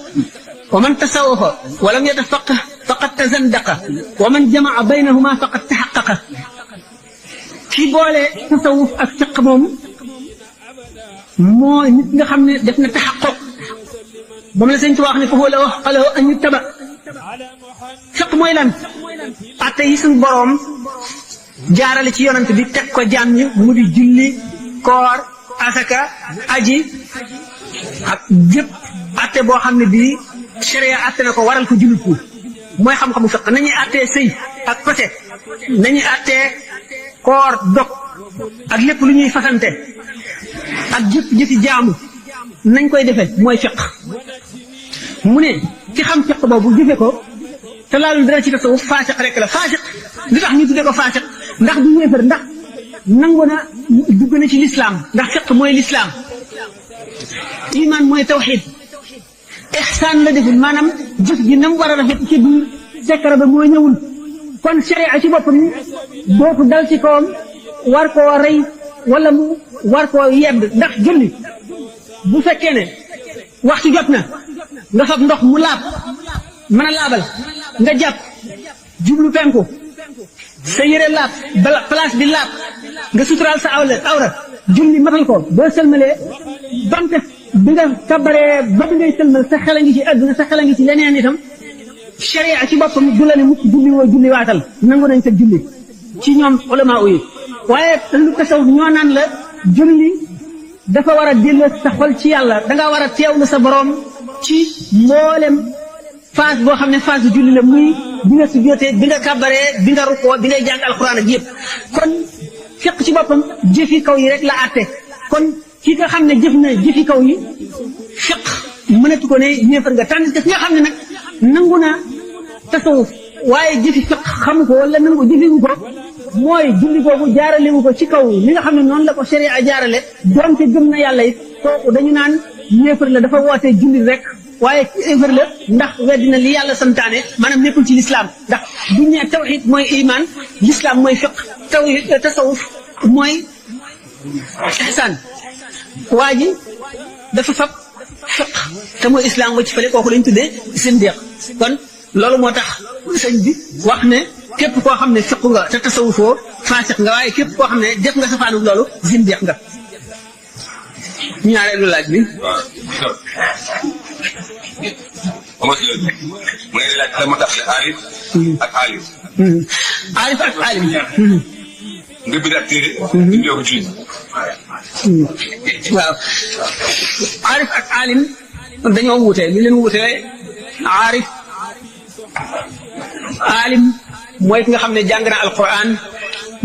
wa man tasawwafa wa lam yatafaqah faqad tazandaqa wa man jama'a baynahuma faqad tahaqqaqa ki boole tasawuf ak fiq moom mooy nit nga xam ne def na taxaqquq ba mu la Sëñ Tuubaa wax ne fa huwa lahu haqqun an yuttaba fiq mooy lan atte yi suñu boroom jaarale ci yonent bi teg ko jaam ñi mu di julli koor asaka aji ak jëpp atte boo xam ne bii sharia atte na ko waral ko jullit ko mooy xam-xamu fiq nañuy attee sëy ak fase nañuy attee koor dog ak lépp lu ñuy fasante ak jëfi jaamu nañ koy defee mooy fiq mu ne ci xam fiq boobu jëfe ko te laalul dara ci tasawuf faasiq rek la faasiq li tax ñu tuddee ko faasiq ndax du yéefar ndax nangu na dugg na ci lislaam ndax fiq mooy lislaam iman mooy tawxid ihsaan la deful maanaam jëf ji nam war a rafet ci biir sekkara ba mooy ñëwul kon sharia ci boppam dootu dal ci kawam war koo rey wala mu war koo yedd ndax julli bu fekkee ne waxtu jot na nga fab ndox mu laab mën a laabal nga jàpp jublu penku sa yére laab bala place bi laab nga suturaal sa awra julli matal ko boo sëlmalee bamte bi nga kabaree ba bi ngay sëlmal sa xel a ngi ci àdduna sa xel a ngi ci leneen itam sharia ci boppam du la ne mukk julli woo julli waatal nangu nañ sa julli ci ñoom ulama yi waaye lu tasawuf ñoo naan la julli dafa war a delloo sa xol ci yàlla dangaa war a teewlu sa borom ci mboolem phase boo xam ne phase bu julli la muy bi nga sujjootee bi nga kabaree bi nga rukkoo bi ngay jàng alxuraan ak yëpp kon fiq ci boppam jëfi kaw yi rek la àtte kon ki nga xam ne jëf na jëfi kaw yi fiq mënatu ko ne yéefar nga tànn te ki nga xam ne nag nangu na tasawuf waaye jëfi fiq xamu ko wala nangu jëfiwu ko mooy julli boobu jaaralewu ko ci kaw li nga xam ne noonu la ko sharia jaarale doonte gëm na yàlla it kooku dañu naan yéefar la dafa woote julli rek waaye yéefar la ndax weddina li yàlla santaane maanaam nekkul ci lislaam ndax buñ ne tawxid mooy iman lislaam mooy fiq tasawuf mooy ihsaan waa ji dafa fab fiq te mooy islam wacc fële kooku lañ tuddee zindiq kon loolu moo tax sëñ bi wax ne képp koo xam ne fiq nga te tasawufoo faasiq nga waaye képp koo xam ne def nga safaanu loolu zindiq nga ñaareelu laaj bi mooy laaj la ma tax aarif ak alim aarif ak alim nga bidaat téere bindoo ko jullit waaw aarif ak alim dañoo wuute li leen wuute aarif alim mooy ki nga xam ne jàng na alquran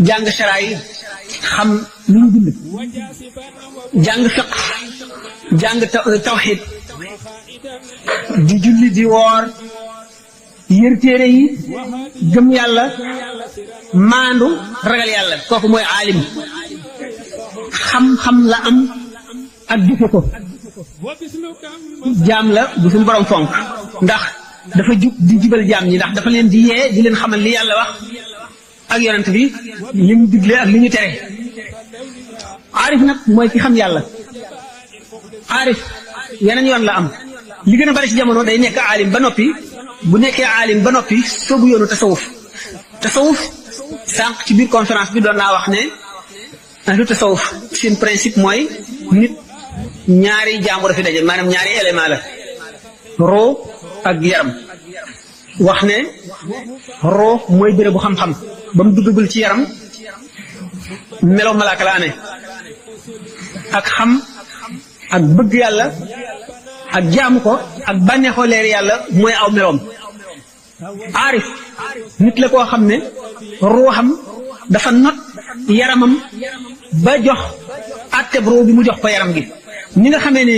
jàng sharaay xam lu ñu bind jàng fiq jàng tawxid di julli di woor yër téere yi gëm yàlla maandu ragal yàlla kooku mooy aalim xam-xam la am ak jëfe ko jaam la bu suñu borom fonk ndax dafa jub di jibal jaam ñi ndax dafa leen di yee di leen xamal li yàlla wax ak yonent bi li mu digle ak li ñu tere aarif nag mooy ki xam yàlla aarif yeneen yoon la am li gën a bari ci jamono day nekk aalim ba noppi bu nekkee aalim ba noppi soobu yoonu tasawuf sànq ci biir conférence bi doon naa wax ne ahlu tasawuf seen principe mooy nit ñaari jàmbur fi daje maanaam ñaari élément la roo ak yaram wax ne roo mooy bérébu xam-xam ba mu duggagul ci yaram melo malaaka la amee ak xam ak bëgg yàlla ak jaamu ko ak bànneexoo leer yàlla mooy aw meloom aarif nit la koo xam ne ruuxam dafa not yaramam ba jox àtteb ruu bi mu jox ko yaram gi ñi nga xamee ne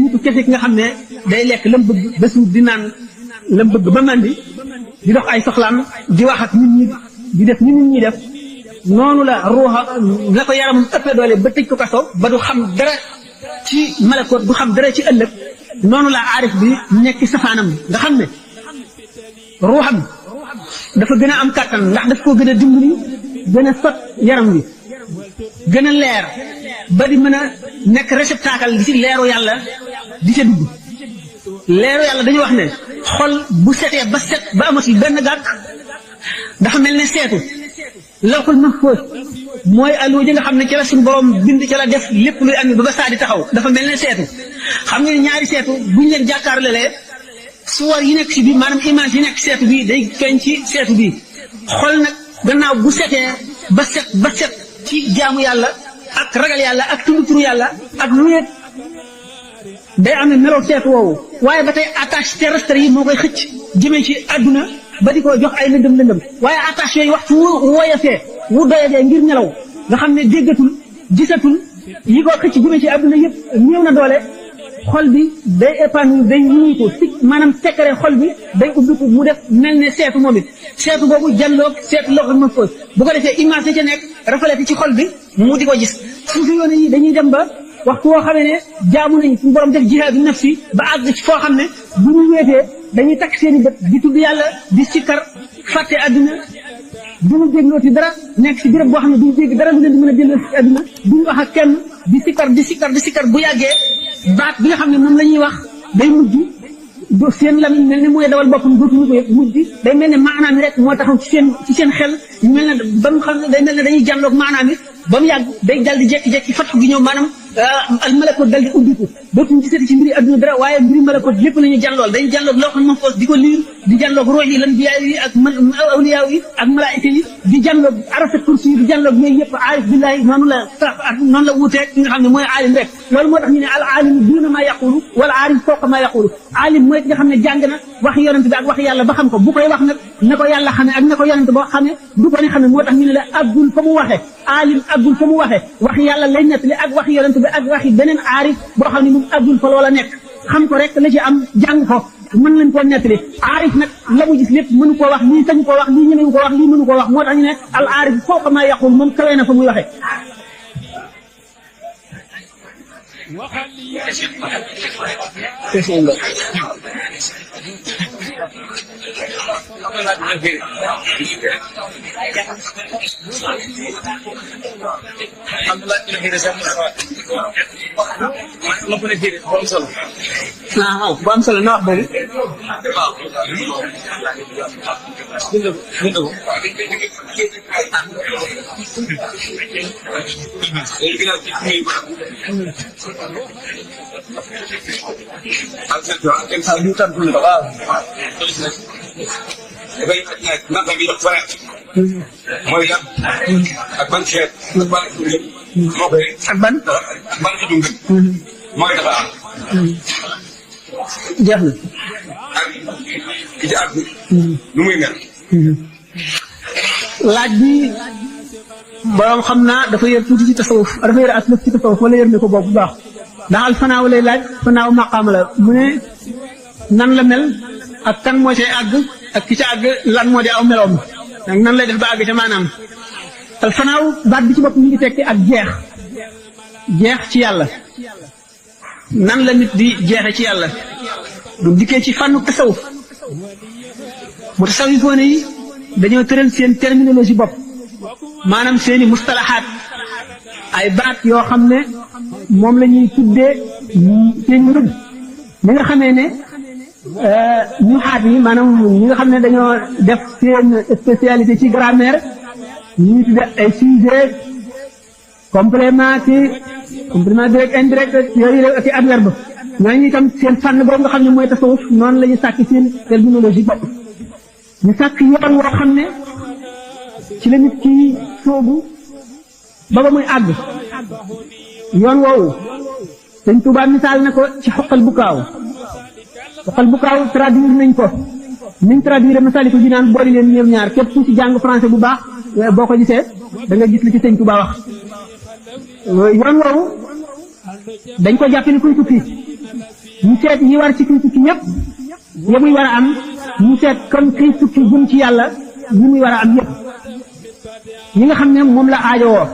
nitu kese ki nga xam ne day lekk lam bëgg ba suur di naan lam bëgg ba mandi di dox ay soxlaam di wax ak nit ñi di def ni nit ñi def noonu la ruuxa la ko yaramam ëppee doole ba tëj ko kaso ba du xam dara ci malakoot du xam dara ci ëllëg noonu la aarif bi nekk safaanam nga xam ne ruuxam dafa gën a am kàttan ndax daf koo gën a dimbali gën a sot yaram wi gën a leer ba di mën a nekk réceptacle di ci leeru yàlla di ca dugg leeru yàlla dañu wax ne xol bu setee ba set ba amatul benn gàkk dafa mel ne seetu lawhul mahfuus mooy alluwa ji nga xam ne ci la suñu borom bind ci la def lépp luy am ba saa di taxaw dafa mel ne seetu xam nga ñaari seetu buñ leen jàkkaarloo suwar yi nekk ci biir maanaam image yi nekk ci seetu bii day feeñ ci seetu bii xol nag gannaaw bu setee ba set ci jaamu yàlla ak ragal yàlla ak tudd turu yàlla ak lu nekk day am ne melow seetu woowu waaye ba tey attache terrestre yi moo koy xëcc jëmee ci àdduna ba di ko jox ay lëndëm waaye attache yooyu waxtu wu woyafee wu doyadee ngir nelaw nga xam ne déggatul gisatul yi ko xëcc jëme ci àdduna yëpp néew na doole xol bi day épanouir day ñuy ko si maanaam secret xol bi day ubbiku mu def mel ne seetu moom it seetu boobu jàlloog seetu loxo ma fooy bu ko defee image yi ca nekk reflété ci xol bi mu di ko gis suufi yoon yi dañuy dem ba waxtu woo xamee ne jaamu nañ suñu borom def jihaadu nafsi ba àgg ci foo xam ne bu ñu wéetee dañuy takk seen i bët di tudd yàlla di sikkar fàtte àdduna duñu déglooti dara nekk si béréb boo xam ne duñu dégg dara lu leen di mën a delloo si àdduna duñu wax ak kenn di sikkar bu yàggee baat bi nga xam ne moom la ñuy wax day mujj seen lamiñ mel ne mooy dawal boppam dootuñu ko yëg mujj day mel ne maanaam rek moo taxaw ci seen xel mel ne ba mu xam ne day mel ne dañuy jàlloog maanaam it ba mu yàgg day dal di jekki-jekki fatku gi ñëw maanaam al malakot dal di ubbiku dootuñu gisati ci mbiri adduna dara waaye mbiri malakot lépp la ñuy jàllool dañuy jàlloog loo xam ne foos di ko liir di jàlloog roox yi lan biyaa yi ak awliyaa yi ak malaayika yi di jàlloog arasa kursi yi di jàlloog yooyu yëpp aarif billahi noonu la wuuteeg ki nga xam ne mooy aalim rek loolu moo tax ñu ne al aalimu duuna maa yaqulu wala aalim fawqa maa yaqulu aalim mooy ki nga xam ne jàng na wax yonent bi ak wax yàlla ba xam ko bu koy wax nag na ko yàlla xamee ak na ko yonent boo xamee du ko ne xamee moo tax ñu ne la aggul fa mu waxee aalim aggul fa mu waxee wax yàlla lay nettali ak wax yonent bi ak waxi beneen aarif boo xam ne moom aggul fa loola nekk xam ko rek la ci am jàng ko mën leen koo nettali aarif nag la mu gis lépp mënu koo wax lii sañu koo wax lii ñemewu koo wax lii mënu koo wax moo tax ñu ne al aarif fawqa maa yaqul moom kawee na fa muy waxee bu am solo na wax naka bi dox farat mooy lan ak ban xeet ak ban moo koy ak ban xeetu ngëm mooy dafa am jeex na ak ki ci àgg nu muy mel laaj bi borom xam naa dafa yër tuuti ci tasawuf dafa yër aslëf ci tasawuf wala yër ne ko boobu bu baax ndax al fanaaw lay laaj fanaaw maqaam la mu ne nan la mel ak kan moo cay àgg ak ki ca àgg lan moo di aw meloom ak nan lay def ba àgg ca maanaam al fanaaw baat bi ci bopp ñu ngi tekki ak jeex ci yàlla nan la nit di jeexe ci yàlla du dikkee ci fànnu tasawuf mu tasawifoone yi dañoo tëral seen terminologie bopp maanaam seeni mustalahaat ay baat yoo xam ne moom la ñuy tuddee seen rëbb ñi nga xamee ne ñu xaat yi maanaam ñi nga xam ne dañoo def seen spécialité ci grammaire ñu ngi tuddee ay sujet complément direct indirect yooyu ak i adverbe ñooñu itam seen fànn boobu nga xam ne mooy tasawuf noonu la ñu sàkk seen terminologie bopp ñu sàkk yoon woo xam ne ci la nit ki soobu ba muy àgg yoon woowu Sëñ Tuubaa misaal na ko ci xoqal bu kaaw traduire nañ ko niñ traduire Masaalikul Jinaan boole leen ñoom ñaar képp ku ci jàng français bu baax boo ko gisee da nga gis li ci Sëñ Tuubaa wax yoon woowu dañ ko jàppe ni kuy tukki ñu seet ñi war ci kuy tukki ñëpp ya muy war a am ñu seet kon kiy tukki jëm ci yàlla ñi muy war a am yëpp ñi nga xam ne moom la aajowoo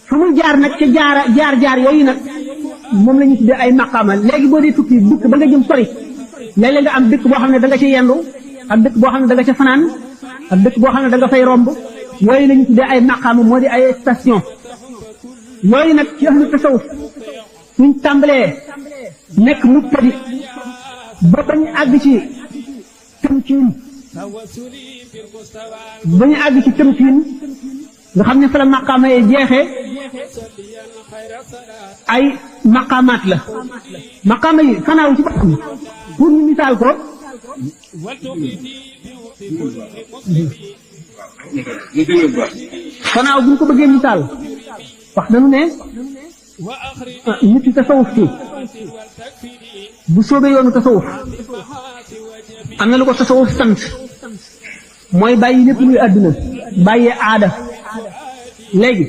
fu muy jaar nag ca jaar yooyu nag moom la ñu tuddee ay maqaama léegi boo dee tukki dëkk ba nga jëm sori léeg-léeg nga am dëkk boo xam ne da nga ca yendu ak dëkk boo xam ne da nga ca fanaan ak dëkk boo xam ne da nga fay romb yooyu la ñu tuddee ay maqaama moo di ay station yooyu nag ci ahlu tasawuf suñ tàmbalee nekk mubtadi ba bañ àgg ci tamkiin ba ñu àgg ci tamkiin nga xam ne fa la maqaama yee jeexee ay maqaamaat la maqaama yi fanaaw ci boppam pour ñu misaal ko fanaaw bu ñu ko bëggee misaal wax nañu ne nit yi tasawuf ci bu soobee yoonu tasawuf am na lu ko tasawuf sant mooy bàyyi lépp luy àdduna bàyyee aada léegi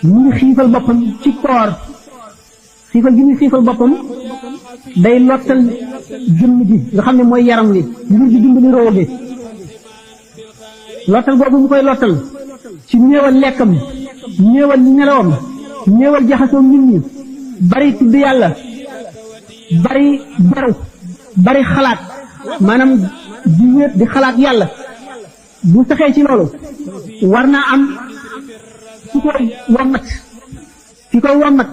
mu ngi xiifal boppam ci koor xiifal gi muy xiifal boppam day lottal jëmm ji nga xam ne mooy yaram wi ngir di dimbali roo gi lottal boobu mu koy lottal ci néewal lekkam néewal nelawam néewal jaxasoo nit ñi bari tudd yàlla bari beru bari xalaat maanaam di wéet di xalaat yàlla bu saxee ci loolu war naa am su koy wommat ki koy wommat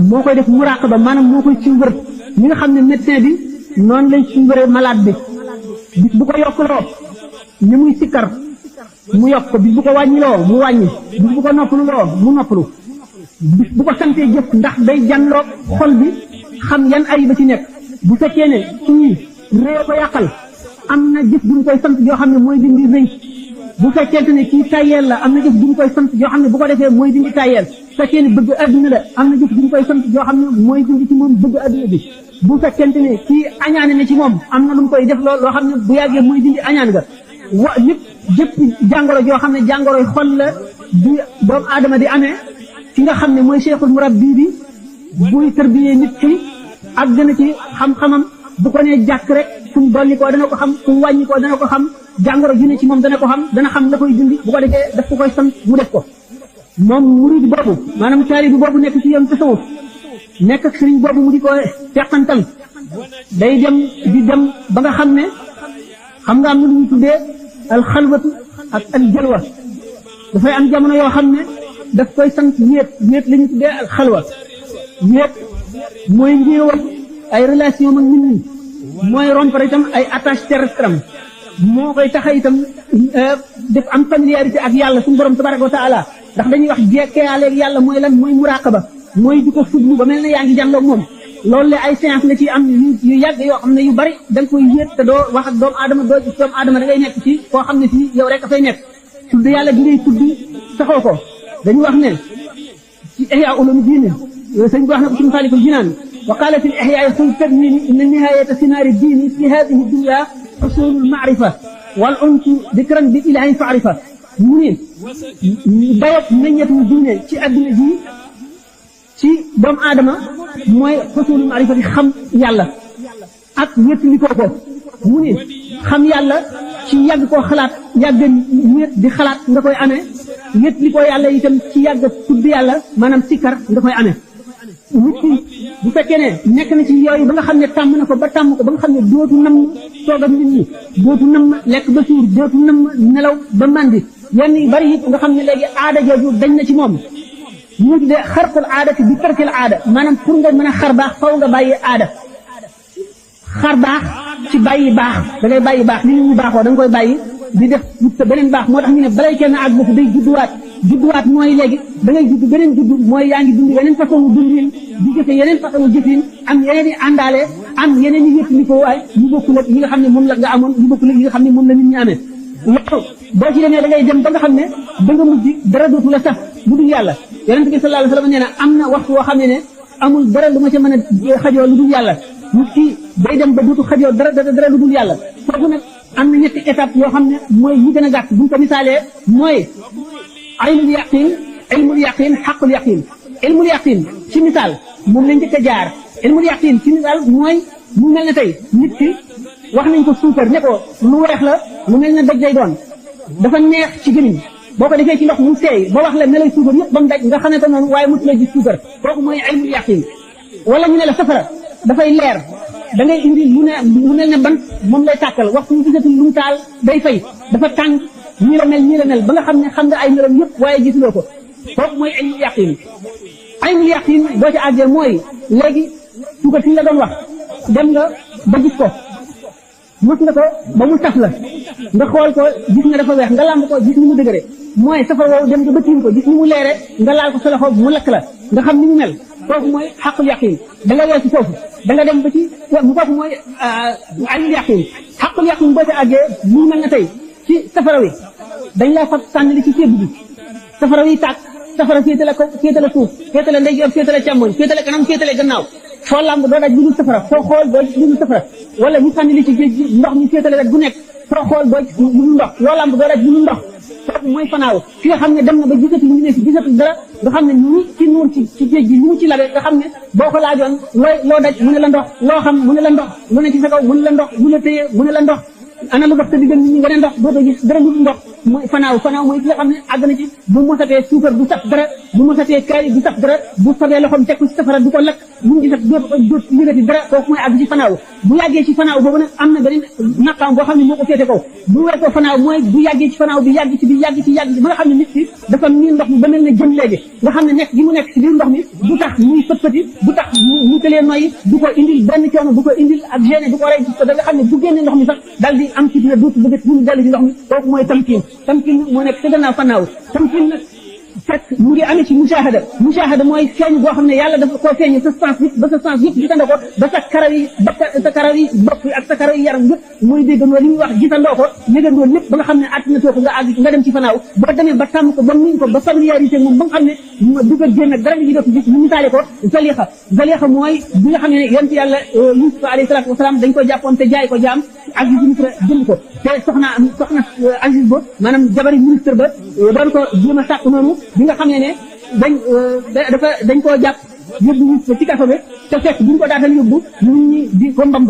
moo koy def muraqaba maanaam moo koy suivre ñi nga xam ne médecin bi noonu lay suivre malade bi bis bu ko yokkuloo ni muy sikkar mu yokk ko bis bu ko wàññiloo mu wàññi bis bu ko noppaluloo mu noppalu bis bu ko santee jëf ndax day jànloog xol bi xam yan ayiba ci nekk bu fekkee ne suñuy réew ko yàqal am na jëf bu ñu koy sant yoo xam ne mooy dindi rëy bu fekkente ne kii tayeel la am na jëf bu ñu koy sant yoo xam ne bu ko defee mooy dindi tayeel bu fekkee ne bëgg adduna la am na jëf bu ñu koy sant yoo xam ne mooy dindi ci moom bëgg adduna bi bu fekkente ne kii añaane ne ci moom am na lu mu koy def loo xam ne bu yàggee mooy dindi añaan ga wa nit jëpp jàngoro joo xam ne jàngoroy xol la bi doomu aadama di amee ki nga xam ne mooy cheikhul murabbi bi buy tërbiyee nit ki ak gën a ci xam-xamam bu ko nee jàkk rek fu mu dolli koo dana ko xam fu mu wàññi koo dana ko xam jàngoro ju ne ci moom dana ko xam dana xam la koy dindi bu ko defee daf ko koy sant mu def ko moom murid boobu maanaam taalibe boobu nekk ci yoon tasawuf nekk ak sëriñ boobu mu di ko teqantal day dem di dem ba nga xam ne xam nga am na lu ñu tuddee alxalwatu ak aljalwa dafay am jamono yoo xam ne daf koy sant wéet la ñu tuddee alxalwa wéet mooy njéewal ay relation mag nit ñi mooy rompre itam ay attache terrestre am moo koy taxa itam def am familiarité ak yàlla suñu borom tabaraka wa taala ndax dañuy wax jekkeyaaleeg yàlla mooy lan mooy muraqaba mooy di ko fuglu ba mel ne yaa ngi jànloog moom loolu la ay séance la ci am yu yàgg yoo xam ne yu bari da nga koy yéet te doo wax ak doomu aadama doo gis doomu aadama da ngay nekk ci koo xam ne fii yow rek a fay nekk tudd yàlla bi ngay tudd saxoo ko dañu wax ne ci ihya ulum diine sëñ bi wax na ko ci Masaalikul Jinaan wa qaala fi l-ihyaa xul tadwiini inna nihaayata sinaari diini fi haadihi dunya xusuulul maarifa wal unsu dikran bi ilaahi faarifa mu ne dayoo meññetu diine ci adduna ji ci doomu aadama mooy xusuulul maarifa di xam yàlla ak wéttalikoo ko mu ne xam yàlla ci yàgg koo xalaat yàgg wét di xalaat nga koy amee wéttalikoo yàlla itam ci yàgg tudd yàlla maanaam sikkar nga koy amee nit ki bu fekkee ne nekk na ci yooyu ba nga xam ne tàmm na ko ba tàmm ko ba nga xam ne dootu nam toog ak nit ñi dootu nam lekk ba suur dootu nam nelaw ba màndi yenn yu bari it nga xam ne léegi aada jooju dañ na ci moom ñu tuddee xarqul aada bi tarkil aada maanaam pour nga mën a xar baax faw nga bàyyi aada xar baax ci bàyyi baax da ngay bàyyi baax li nit ñi baaxoo da nga koy bàyyi di def wut sa beneen baax moo tax ñu ne balay kenn àgg ba day judduwaat mooy léegi da ngay judd beneen judd mooy yaa ngi dund yeneen façon dundin di jëfe yeneen façon jëfin am yeneen i àndaale am yeneen i yëpp li ko waay yu bokkul ak yi nga xam ne moom la nga amoon yu bokkul ak yi nga xam ne moom la nit ñi amee loolu boo ci demee da ngay dem ba nga xam ne da nga mujj dara dootu la sax lu dul yàlla yonent bi sallallahu alayhi wa sallam nee na am na waxtu woo xam ne amul dara lu ma ca mën a xajoo lu dul yàlla nit ki day dem ba dootu xajoo dara lu dul yàlla foofu nag am na ñetti étape yoo xam ne mooy yi gën a gàtt buñ ko misaalee mooy ilmul yaqin ilmul yaqin xaqul yaqin ilmul yaqin ci misaal moom lañ njëkk a jaar ilmul yaqin ci misaal mooy mu mel ne tey nit ki wax nañ ko suukar ne ko lu weex la lu mel ne daj lay doon dafa neex ci gémmiñ boo ko defee ci ndox mu seey ba wax la ne lay suukar yëpp ba mu daj nga xam ne ko noonu waaye mosu la gis suukar kooku mooy ilmul yaqin wala ñu ne la safara dafay leer da ngay indi lu mel ne ban moom lay tàkkal waxtu ñu gisatul lu mu taal day fay dafa tàng nii la mel ba nga xam ne xam nga ay melam yëpp waaye gisuloo ko kooku mooy ilmul yaqin ilmul yaqin boo ci àggee mooy léegi suukar si la doon wax dem nga ba gis ko mos nga ko ba mu saf la nga xool ko gis nga dafa weex nga làmb ko gis ni mu dëgëre mooy safar woowu dem nga ba tiim ko gis ni mu leere nga laal ko sa loxo mu lakk la nga xam ni mu mel kooku mooy xaqul yaqin da nga weesu foofu da nga dem ba ci kooku mooy ilmul yaqin xaqul yaqin boo ci àggee mu mel na tey ci safara wi dañ laa fab sànni li ci ceeb bi safara wi tàkk safara féete la ko féete la suuf féete la ndeyjoor féete la càmmoñ féete la kanam féete la gannaaw foo lamb doo daj lu dul safara foo xool doo gis lu dul safara wala ñu sànni li ci géej gi ndox ñu féete la rek bu nekk foo xool doo gis lu dul ndox loo lamb doo daj lu dul ndox kooku mooy fanaaw ki nga xam ne dem na ba gisatu lu ñu ne si gisatu dara nga xam ne ni ci nuur ci géej gi li mu ci labe nga xam ne boo ko laajoon loo daj mu ne la ndox loo xam mu ne la ndox lu ne ci sa kaw mu ne la ndox lu la téye mu ne la ndox ana lu dox te diggan nit ñi nga ne ndox dootoo gis dara lu ndox mooy fanaaw mooy ki nga xam ne àgg na ci bu mosatee suukar du saf dara bu mosatee kaay du saf dara bu fabee loxoom teg ko ci safara du ko lakk lu mu gisat doot yëgati dara kooku mooy àgg ci fanaaw bu yàggee ci fanaaw boobu nag am na beneen naqaam boo xam ne moo ko féete kaw bu weesoo fanaaw mooy bu yàggee ci fanaaw bi yàgg ci ba nga xam ne nit ki dafa miin ndox mi ba mel ne jën léegi nga xam ne nekk gi mu nekk ci biir ndox mi du tax muy fët-fëti du tax mu tëlee noyyi du ko indil benn coono du ko indil ak gêne du ko rey da nga xam ne bu génnee ndox mi sax daal di am ci dina dootu bëgg mu dellu ci ndox mi kooku mooy tamkiin moo nekk ca gannaaw fanaaw tamkiin nag fekk mu ngi amee ci mushahada mooy feeñ boo xam ne yàlla dafa koo feeñe sa sens yëpp ba sa sens yëpp gisandoo ko ba sa karaw yi bopp ak sa karaw yi yaram yëpp mooy déggandoo li ñuy wax gisandoo ko yëgandoo lépp ba nga xam ne àttina too ko nga dem ci fanaaw boo demee ba tàmm ko ba miin ko ba familiarité moom ba nga xam ne du ko génn ak dara li dootu gis ñu misaale ko zalixa mooy bi nga xam ne yonent yàlla Yuusuf alayhi salaatu wasalaam dañ ko jàppoon te jaay ko jaam Aziz Misra jënd ko te soxna Aziz ba maanaam jabari ministre ba doon ko jéem a sàkk noonu bi nga xam ne dañ koo jàpp yóbbu Yuusufa ci kaso bi te fekk bu ñu ko daatal yóbbu nit ñi di ko mbamb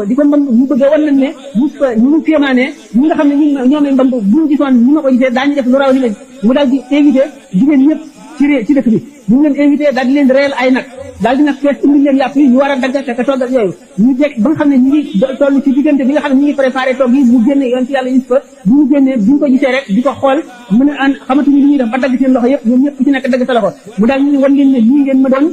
mu bëggee wan nañ ne Yuusufa ñu mu kéemaanee ñi nga xam ne ñoomee mbamb bu ñu gisoon ñu ma ko gisee daañu def lu raw li lañ mu daal di invité jigéen ñëpp ci dëkk bi bu ñu leen invité daal di leen réel ay nag daal di nag fees indi leen yàpp yi ñu war a dagg te togg ak yooyu ñu jekk ba nga xam ne ñu ngi toll ci diggante bi nga xam ne ñu ngi préparé togg yi mu génne yoon ci yàlla Yuusufa bu ñu génnee bu ñu ko gisee rek di ko xool mën a xamatuñu li ñuy def ba dagg seen loxo yëpp ñoom ñëpp ku ci nekk dagg sa loxo mu daal ñu wan ngeen ne lii ngeen ma doon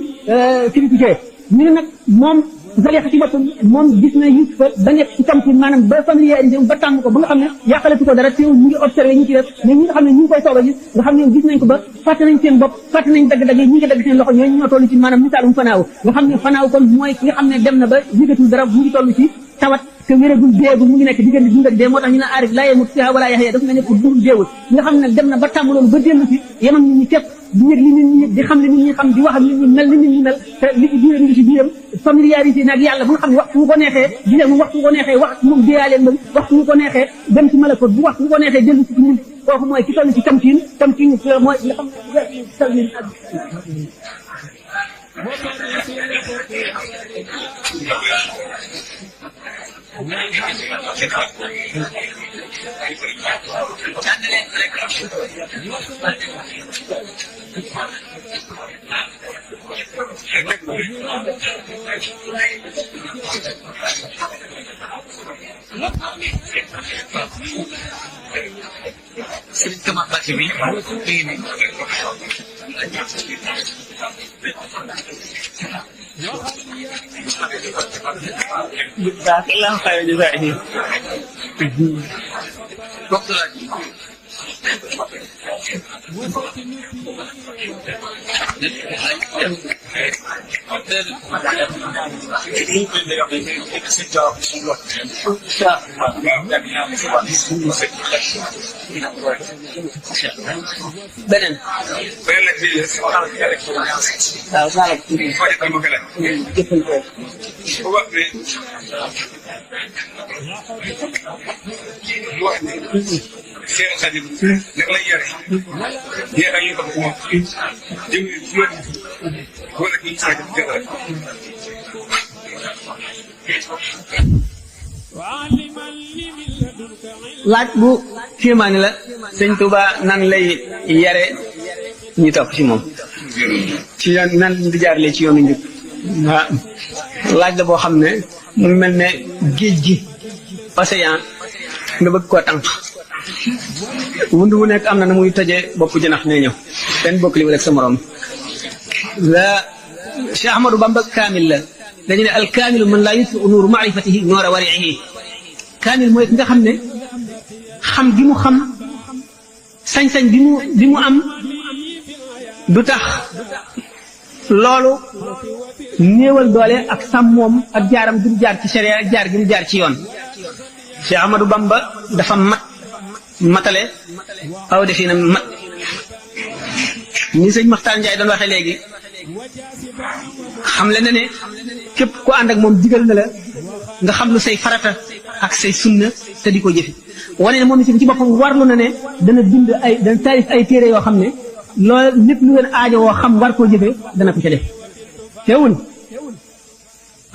critiqué ñu ne nag moom Zalixa ci boppam moom gis na Yuusufa ba nekk ci tamkiin maanaam ba familiarisé ba tàmm ko ba nga xam ne yàqalatu ko dara teewul ñu ngi observé ñu ci def mais ñi nga xam ne ñu ngi koy soog a gis nga xam ne gis nañ ko ba fàtte nañ seen bopp fàtte nañ dagg-dagg yi ñi ngi dagg seen loxo ñooñu ñoo toll ci maanaam misaalum fanaaw nga xam ne fanaaw kon mooy ki nga xam ne dem na ba yëgatul dara mu ngi toll ci tawat te wéragul deegul mu ngi nekk diggante dund ak dee moo tax ñu ne aarif laa yemut fiha wala yaxya dafa mel ne pour dund deewul nga xam ne dem na ba tàmm loolu ba dellu si yemam nit ñi képp di yëg li nit ñi di xam li nit ñi xam di wax ak nit ñi mel ni nit ñi mel te li ci biiram ngi ci biiram familiarité nag yàlla bu nga xam ne waxtu mu ko neexee di leen waxtu mu ko neexee wax moom déyaaleen moom waxtu mu ko neexee dem ci malakot bu waxtu mu ko neexee dellu si ci ñun kooku mooy ki toll ci tamkiin mooy nga xam ne Sering ke mata sini, ini. Lah saya juga ini. Waktu lagi. beneen waaw saala Cheikh Khadim naka lay yare yéex a yéex a ko moom jëm wala kii saa jëm jël rek laaj bu kéemaani la sëñ Touba nan lay yare ñi topp ci moom ci yoon nan di jaarale ci yoonu njub waaw laaj la boo xam ne mu mel ne géej gi océan nga bëgg koo tànk wund wu nekk am na na muy tojee bopp jënax ne ñëw benn bokk li wala ak sa morom la Cheikh Ahmadou Bamba kaamil la dañu ne al kaamilu man laa yutfi'u nuuru maarifatihi noora wari'ihi kaamil mooy ki nga xam ne xam gi mu xam sañ-sañ bi mu am du tax loolu néewal doole ak sàmmoom ak jaaram gi mu jaar ci sharia ak jaar gi mu jaar ci yoon Cheikh Ahmadou Bamba dafa matale aw defina mat ni sëñ Maxtaar Njaay doon waxee léegi xam le na ne képp ku ànd ak moom digal na la nga xam lu say farata ak say sunna te di ko jëfi wane ne moom itam ci boppam warlu na ne dana bind dana taalif ay téere yoo xam ne loolu lépp lu leen aajo woo xam war koo jëfee dana ko ca def teewul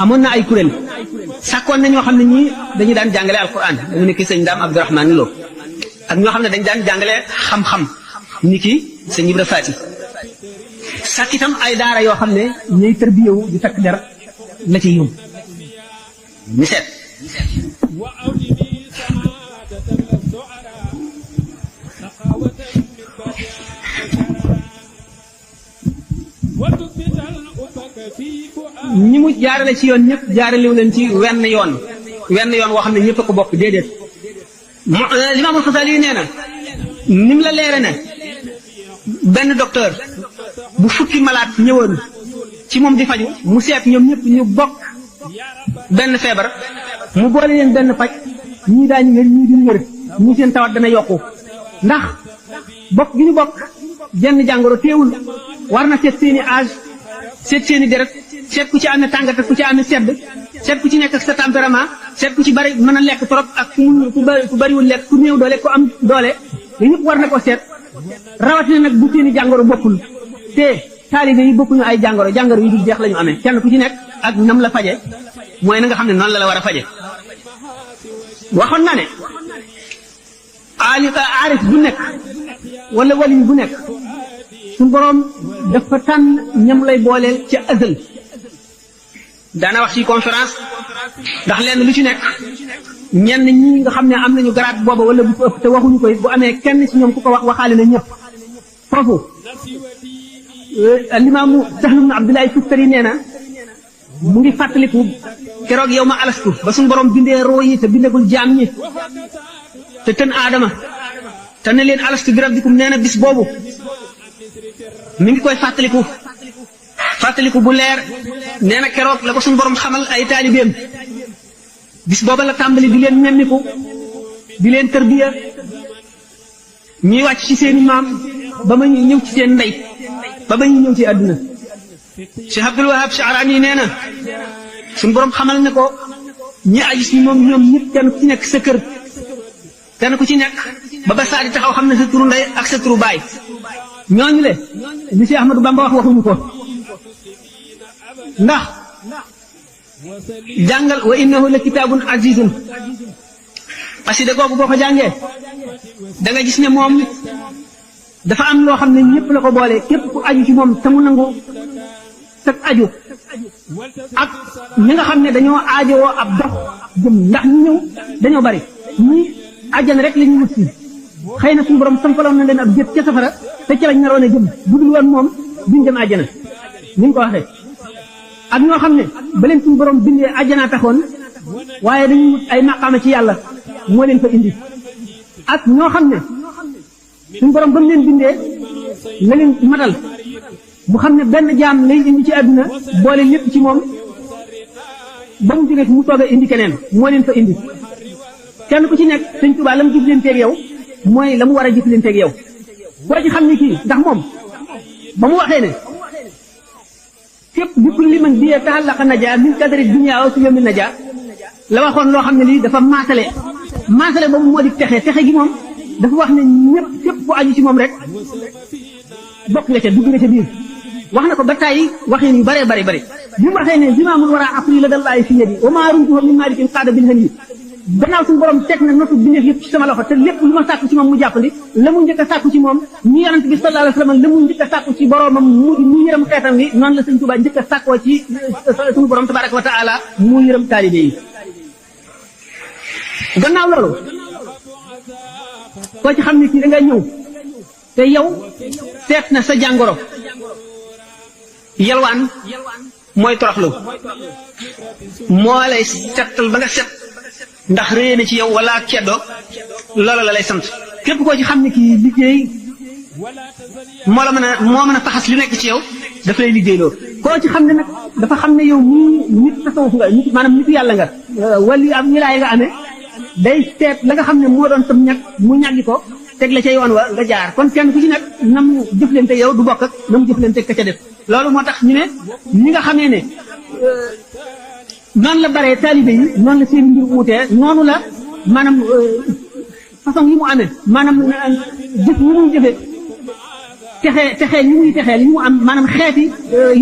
amoon na ay kuréel sàkkoon na ñoo xam ne ñii dañu daan jàngale alquran dañu nekk sëñ Daam Abdourahmane Lo ak ñoo xam ne dañ daan jàngale xam-xam ni ki sëñ Ibra Faati sàkk itam ay daara yoo xam ne ñuy tërbiyewu di takk der la ci yóbbu ñu seet ñi mu jaarale ci yoon ñëpp jaaralewu leen ci wenn yoon woo xam ne ñëpp a ko bokk déedéet Limaamul Xasaali nee na ni mu la leere ne benn docteur bu fukki malaat ñëwoon ci moom di faju mu seet ñoom ñëpp ñu bokk benn feebar mu boole leen benn paj ñii daañu wér ñii duñu wér ñii seen tawat dana yokku ndax bokk gi ñu bokk jenn jàngoro teewul war na seet seeni âge seet seeni deret seet ku ci amee tàngat ak ku ci amee sedd seet ku ci nekk ak sa tempérament seet ku ci bari mën a lekk trop ak ku bariwul lekk ku néew doole ku am doole yooyu yëpp war na ko seet rawatina nag bu seeni jàngoro bokkul te taalibe yi bokkuñu ay jàngoro yu dul jeex la ñu amee kenn ku ci nekk ak nam la faje mooy na nga xam ne noonu la war a faje waxoon na ne aarif bu nekk wala wali bu nekk suñu boroom dafa tànn ñam lay booleel ca azal daana wax ci conférence ndax lenn lu ci nekk ñenn ñi nga xam ne am nañu garaat booba wala bu ko ëpp te waxuñu koy bu amee kenn ci ñoom ku ko wax waxaale na ñëpp foofu limaamu Sahl ibn Abdullah Tustari nee na mu ngi fàttaliku keroog yow ma alastu ba suñu borom bindee roo yi te bindagul jaam ñi te tën aadama te ne leen alastu bi rabbikum nee na bis boobu mi ngi koy fàttaliku bu leer nee na keroog la ko suñu borom xamal ay taalibeem bis booba la tàmbali di leen nemmiku di leen tërbiya ñuy wàcc ci seeni maam ba ma ñuy ñëw ci seen ndey ba ba ñuy ñëw ci àdduna Cheikh Abdul Wahab Sha'rani nee na suñu borom xamal ne ko ñi aju si moom ñoom ñëpp kenn ku ci nekk sa kër kenn ku ci nekk ba ba saa di taxaw xam ne sa turu ndey ak sa turu baay ñooñu le li si Ahmadou Bamba waxuñu ko ndax jàngal wa innahu la kitaabun azizun xasida googu boo ko jàngee da nga gis ne moom dafa am loo xam ne ñëpp la ko boole képp ku aju ci moom te mu nangu sag aju ak ñi nga xam ne dañoo aajowoo ab dox jëm ndax ñu ñëw dañoo bari ñi àjjana rek la ñu wut si xëy na suñu borom sampaloon na leen ab jët ca safara te ca lañ naroon a jëm bu dul woon moom duñ dem àjjana ni mu ko waxee ak ñoo xam ne ba leen suñu borom bindee àjjanaa taxoon waaye dañuy wut ay maqaama ci yàlla moo leen fa indi ak ñoo xam ne suñu borom ba mu leen bindee la leen matal mu xam ne benn jaam lay indi ci àdduna boole lépp ci moom ba mu jógee mu toog a indi keneen moo leen fa indi kenn ku ci nekk Sëñ Tuubaa la mu jëflanteeg yow mooy la mu war a jëflanteeg yow boo ci xam ne kii ndax moom ba mu waxee ne képp bi kulli man bi ta'allaqa najaa min kadari dunya aw si yawmi najaa la waxoon loo xam ne lii dafa maasale boobu moo di texe gi moom dafa wax ne ñëpp képp ku aju ci moom rek bokk nga ca dugg nga ca biir wax na ko ba tàyyi waxin yu bëree bëri bi mu waxee ne zimaamul wara afri la dallaahi fi yadi wa maa rumtuhu min maalikin qaada bil hani gannaaw suñu borom teg na notu bindeef yëpp ci sama loxo te lépp lu ma sàkku ci moom mu jàppandi la mu njëkk a sàkku ci moom ñu yonent bi sallallahu alayhi wa sallam la mu njëkk a sàkku ci boromam mu yërëm xeetam wi noonu la Sëñ Tuubaa njëkk a sàkkoo ci suñu borom tabaraka wa taala mu yërëm taalibe yi gannaaw loolu koo ci xam ne kii da nga ñëw te yow seet na sa jàngoro yalwaan mooy toroxlu moo lay settal ba nga set ndax réy na ci yow wala keddo loola la lay sant képp koo ci xam ne kii liggéey moo mën a faxas li nekk ci yow daf lay liggéey loolu koo ci xam ne nag dafa xam ne yow mii nit tasawuf nga nit maanaam nitu yàlla nga wala am wilaaya nga amee day seet la nga xam ne moo doon tam ñag mu ñaggi ko teg la ca yoon wa nga jaar kon kenn ku ci nekk nam jëflante yow du bokk ak nam jëflante ka ca def loolu moo tax ñu ne ñi nga xamee ne noonu la baree taalibe yi noonu la seen mbir wuutee noonu la maanaam façon yi mu amee maanaam jëf yi muy jëfee texee yi muy texee li mu am maanaam xeeti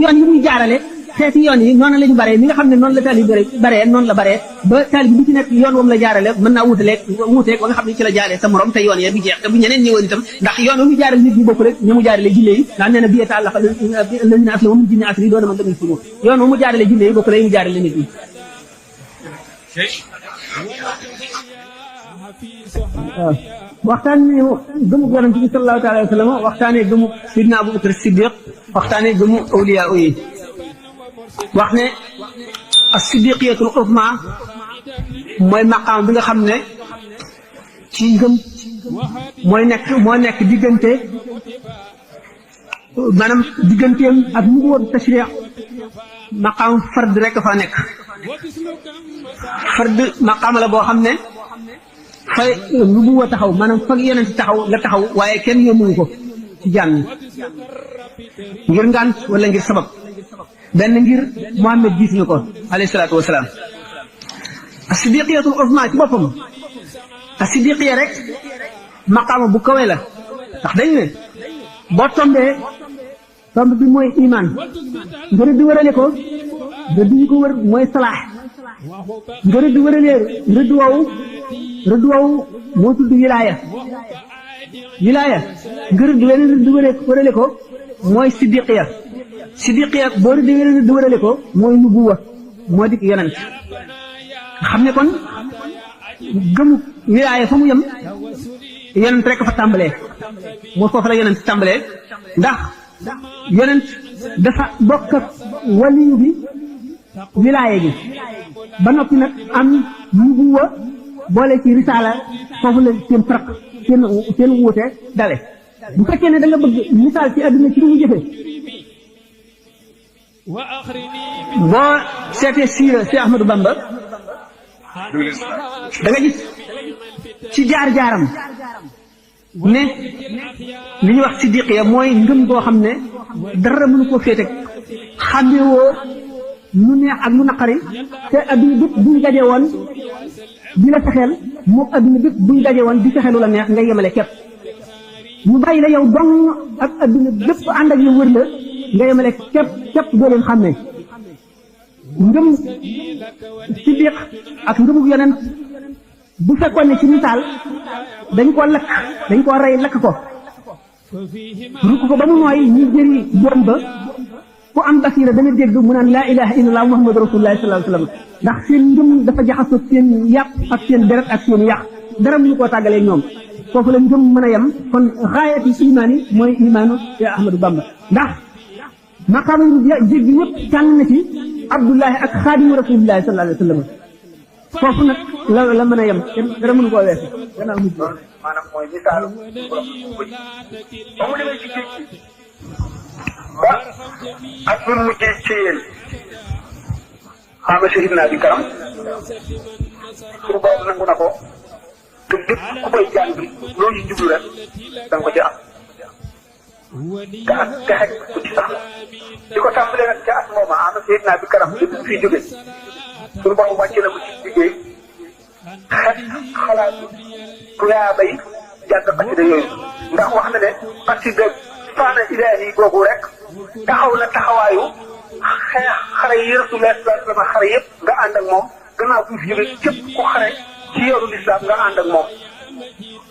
yoon yi muy jaarale xeeti yoon yi noonu la ñu baree ni nga xam ne noonu la taalib baree noonu la baree ba taalib bi ci nekk yoon wam la jaarale mën naa wuuteeg ba nga xam ne ci la jaaree sa morom te yoon ya du jeex te bu ñeneen ñëwoon itam ndax yoon wa mu jaarale nit ñi bokk rek ñu mu jaarale jinne yi ndax nee na biyee taal la lazina aslamu min jinni asri doona man tamit suñu yoon wa mu jaarale jinne yi bokk rek mu jaarale nit ñi waaw waxtaan ne gëmug yonent bi sallallahu alayhi wa sallam waxtaanee gëmug sidna Abubakar Siddiq waxtaanee gëmu awliya yi wax ne as-siddiqiyatul uzma mooy maqaam bi nga xam ne ci ngëm moo nekk diggante maanaam digganteem ak nubuwwat tashriix maqaam fard rek fa nekk fard maqaam la boo xam ne fay nubuwwa taxaw maanaam fag yonent taxaw la taxaw waaye kenn yómmuwu ko ci jàmm ngir ngànt wala ngir sabab benn ngir Muhammad gis na ko alayhi salaatu wasalaam as-siddiqiyatul uzma ci boppam as-siddiqiya rek maqaama bu kawe la ndax dañ ne boo tombee tomb bi mooy iman nga rëdd wërale ko rëdd yi ko wër mooy salaax nga rëdd wëralee rëdd woowu moo tudd wilaaya nga rëdd weneen rëdd wërale ko mooy siddiqiya boo rëdd weneen rëdd wërale ko mooy nubuwa moo dik yonent xam ne kon gëmu wilaaya fa mu yem yonent rek fa tàmbalee moo foofu la yonent tàmbalee ndax yonent dafa bokk ak waliyu bi wilaaya gi ba noppi nag am nubuwa boole ci risaala foofu la seen farq seen wuute dale bu fekkee ne da nga bëgg misaal ci àdduna ci lu mu jëfee boo seetee siira si Ahmadou Bamba da nga gis ci jaar-jaaram ne li ñuy wax siddiqiya mooy ngëm goo xam ne dara mënu koo féete xàmmewoo lu neex ak lu naqari te adduna bépp buñ daje woon di la fexeel moom adduna bépp buñ daje woon di fexeelu la neex nga yemale képp ñu bàyyi la yow dong ak adduna bépp ànd ak yow wër la nga yemale képp doo leen xàmmee ngëm siddiq ak ngëmug yonent bu fekkoon ne ci misaal dañ koo rey lakk ko rukk ko ba mu nooy ñu jëri boon ba ku am basira dana dégg mu naan laa ilaha illallah muhammadu rasulullah sallallahu alayhi wa sallam ndax seen ngëm dafa jaxasoo seen yàpp ak seen deret ak seen yàq dara mënu koo tàggalee ñoom foofu la ngëm mën a yem kon xaayati imaan yi mooy imaanu ya Ahmadou Bamba ndax maqaama jéggi yëpp tànn na ci abdullahi ak xaadimu rasulillahi sallallahu alayhi wa sallam foofu nag la mën a yem dara mënu koo weesu gannaaw mujj maanaam mooy misaalu ba mu demee ci géej gi ba ak bu mujjee ci yéen xaama shahid naa bi karam suñu boobu nangu na ko te lépp ku koy jàng loolu ci jublu rek da nga ko ci am te ak texe ku ci sax la di ko tàmbalee nag ca at mooma xaama shahid naa bi karam lépp ku fiy jóge suñu boobu wàcce na ko ci liggéey xalaat tuyaa bay jàng xasida yooyu ndax wax na ne xasida faana ilaahi googu rek taxaw na taxawaayu xare yi Rasulullah sallallahu alayhi wa sallam xare yëpp nga ànd ak moom gannaaw bu fi jóge képp ku xare ci yoonu lislaam nga ànd ak moom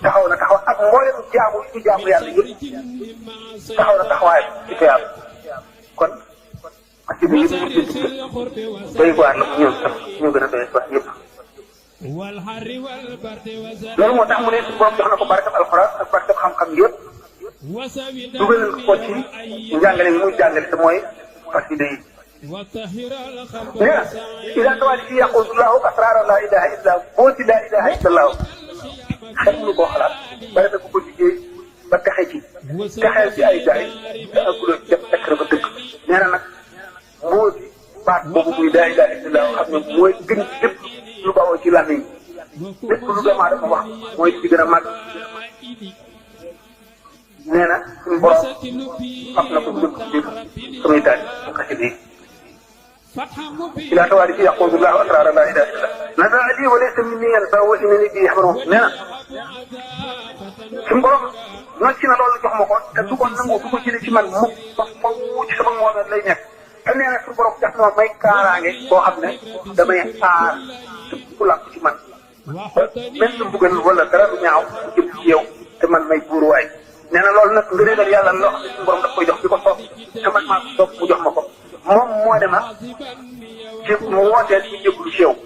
taxaw na taxaw ak mboolem jaamu ci jaamu yàlla yëpp taxaw na taxawaay ci tuyaab kon xasida yëpp ñu ci doy waar nag ñoo gën a doy wax yëpp loolu moo tax mu ne borom jox na ko barkab alxuraan ak barkab xam-xam yëpp dugal ko ci njàngale bi muy jàngale te mooy xasida yi nee na ila tawali fi yaqulullahu asrara la ilaha illa boo ci la ilaha illa allah xel mënu koo xalaat bare na ko ko liggéey ba texe ci texeel ci ay gaay te aguloo ci def tekk ba dëgg nee na nag moo di baat boobu muy la ilaha illa allah xam ne mooy gën ci lépp lu bawoo ci làmmiñ lépp lu doomu aadama wax mooy ci gën a màgg nee na suñu borom xam na ko lépp ci samay taal xasida yi ila tawaari fi yaqulullahu asrara la ilaha illa nazali wa laysa minni yanfa wa innani bi yaxbaru nee na suñu borom noonu ci na loolu jox ma ko te du ko nangu du ko jëlee ci man mukk ba faw ci sama moomeel lay nekk te nee na suñu borom def na ma may kaaraange boo xam ne damay aar ku làkk ci man ba même mbugal wala dara du ñaaw mu jëm ci yow te man may buuruwaay nee na loolu nag ngëneelal yàlla loo xam ne suñu borom daf koy jox di ko soob te man maa ko soob mu jox ma ko moom moo dema ci mu wooteel ci jébbalu ci yow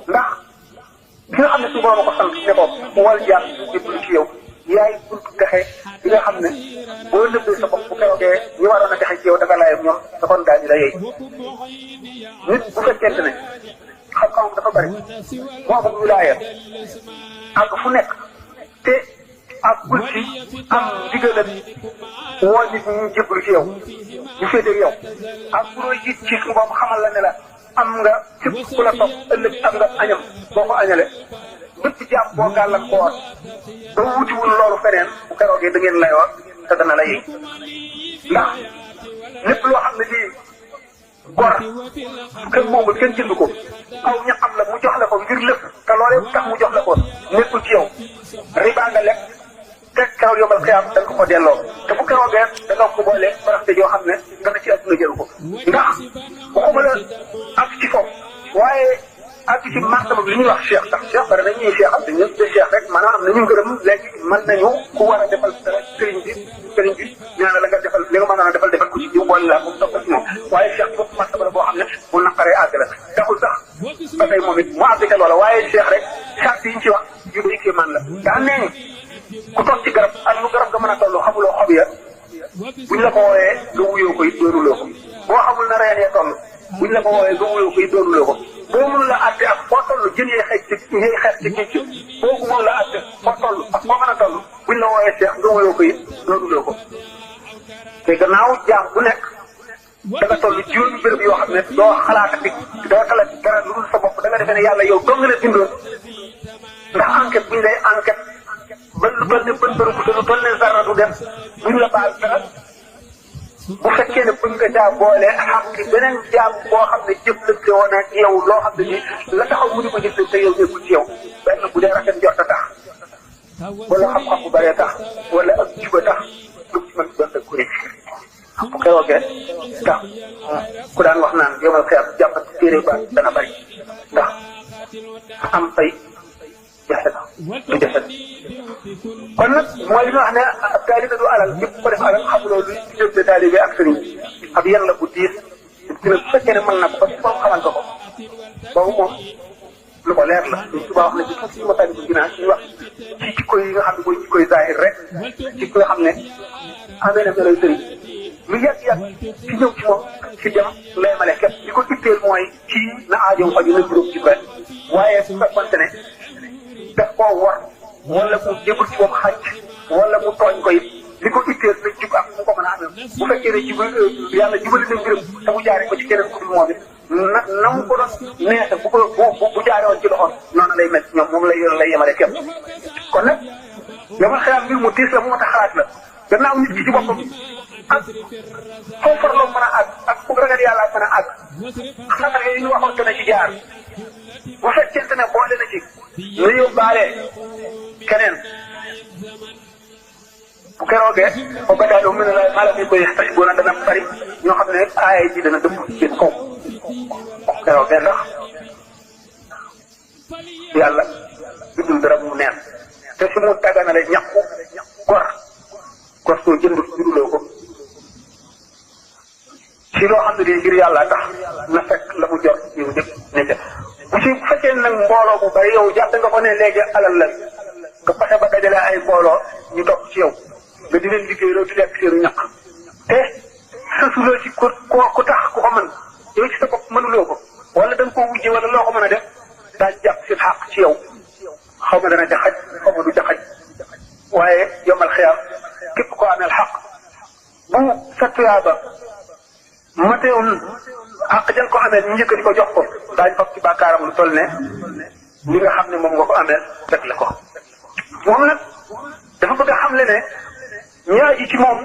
ndax ki nga xam ne suñu borom a ko sant ne ko mu wal jaar ci jébbalu ci yow yaay buntu texe bi nga xam ne boo lëbbee sa bopp bu keroogee ñi waroon a texe ci yow da nga laayam ñoom da kon daal di la yey nit bu fekkente ne xam-xam dafa bari moo am wilaaya ak fu nekk te ak guddi am ndigalam woo nit ñi jébbalu ci yow ñu féete yow ak bu doon jiit ci suñu bopp xamal la ne la am nga képp ku la topp ëllëg am nga añam boo ko añale bépp jàmm boo gàllankoor ba wutiwul loolu feneen bu keroogee da ngeen layoo te dana la yëy ndax lépp loo xam ne lii gor kenn moomul kenn jënd ko aw ñaxam la mu jox la ko ngir lépp te loolee tax mu jox la ko nekkul ci yow riba nga lekk te keroog yombal xiyaam da nga ko delloo te bu keroogee da nga ko boole baraxte yoo xam ne dana ci adduna jëru ko ndax waxuma la ak ci foofu waaye ak ci martaba li ñuy wax cheikh sax cheikh bari na ñuy cheikh am te ñëpp de cheikh rek maanaam am na ñu gërëm léegi mën nañu ku war a defal dara sëriñ bi ñaan la nga defal li nga mën a defal ko ci jiw boole laa moom topp ci moom waaye cheikh bopp martaba la boo xam ne bu naqaree àgg la taxul sax ba tey moom it mu àgg ca loola waaye cheikh rek charte yi ñu ci wax yu day kii man la daa nee ñu ku toog ci garab ak lu garab ga mën a toll xamuloo xob ya buñ la ko wooyee nga wuyoo ko it doonuloo ko boo xamul na reen ya toll buñ la ko wooyee nga wuyoo ko it doonuloo ko boo mënul a àtte ak foo toll jën yee xeex ci ngay xeex ci géej gi boo ko mënul a àtte foo toll ak foo mën a toll buñ la wooyee seex nga wuyoo ko it doonuloo ko te gannaaw jaam bu nekk da nga toll juróomi béréb yoo xam ne doo xalaatati doo xalaat dara lu dul sa bopp da nga defee ne yàlla yow dong la bindoon ndax enquête buñ lay enquête ba lu toll ne bën bërëbu te lu toll ne dara du dem buñ la baal dara bu fekkee ne buñ nga caa boole xam ki beneen jaam boo xam ne jëflante woon ak yow loo xam ne nii la taxaw mu di ko jëflante yow nekkul ci yow benn bu dee rafet njort a tax wala xam-xam bu bëree tax wala ak juba tax lu ci mën doon ko rek bu keroogee tax ku daan wax naan yomal xeer jàppat ci téere ba dana bëri ndax am fay jafe na du jafe kon nag mooy li nga wax ne ab taalibe du alal ñëpp ko def alal xamuloo luy diggante taalibe ak sëriñ ab yan la bu diis dina bu fekkee ne mën na ko ba ci moom xamal ko ko boobu moom lu ko leer la suñ subaa wax ne ci tuuti si masaani bu ginaa ñuy wax ci jikko yi nga xam ne mooy jikkoy zahir rek jikko yoo xam ne amee na meloy sëriñ lu yàgg-yàgg ci ñëw ci moom ci dem lay male képp li ko itteel mooy ci na aajoom faju na juróom ci benn waaye su fekkonte ne daf koo war wala mu jébul ci moom xaj wala mu tooñ ko it li ko itteel na jub ak mu ko mën a amee bu fekkee ne jub yàlla jubali na mbiram te mu jaaree ko ci keneen ku dul moom it na mu ko doon neexe bu jaaree woon ci loxoom noonu lay mel ñoom moom lay yemale képp kon nag yomal xeyaam mbir mu tiis la mu mat a xalaat la gannaaw nit ki ci boppam ak foo farloo mën a àgg ak fu ragal yàlla mën a àgg xamal yooyu ñu waxoon dana ci jaar bu fekkente ne boole na ci lu yóbbaale keneen bu keroogee ba badaaloo mën na la maa la muy koy tax boo na dana bari ñoo xam ne aaya ji dana dëpp seen kaw bu keroogee ndax yàlla bindul dara mu neen te su mu tàgganale ñàkku gor soo jënduloo ko ci loo xam ne di ngir yàlla tax na fekk la mu jot yow ñëpp ne ca bu ci fekkee nag mbooloo bu bari yow jàpp nga ko ne léegi alal la nga fexe ba dajale ay mbooloo ñu topp ci yow nga di leen liggéeyloo di lekk seenu ñaq te sasuloo ci ku tax ku ko mën yow ci sa bopp mënuloo ko wala da nga koo wujje wala loo ko mën a def daa jàpp seen xàq ci yow xaw ma dana ca xaj xaw ma du ca xaj waaye yomal xiyaam képp ko ameel xaq bu sa tuyaaba mateewul àq jël ko amee ñu njëkkati ko jox ko daañu fab ci bàkkaaram lu toll ne li nga xam ne moom nga ko amee teg la ko moom nag dafa bëgg a xamle ne ñaar ji ci moom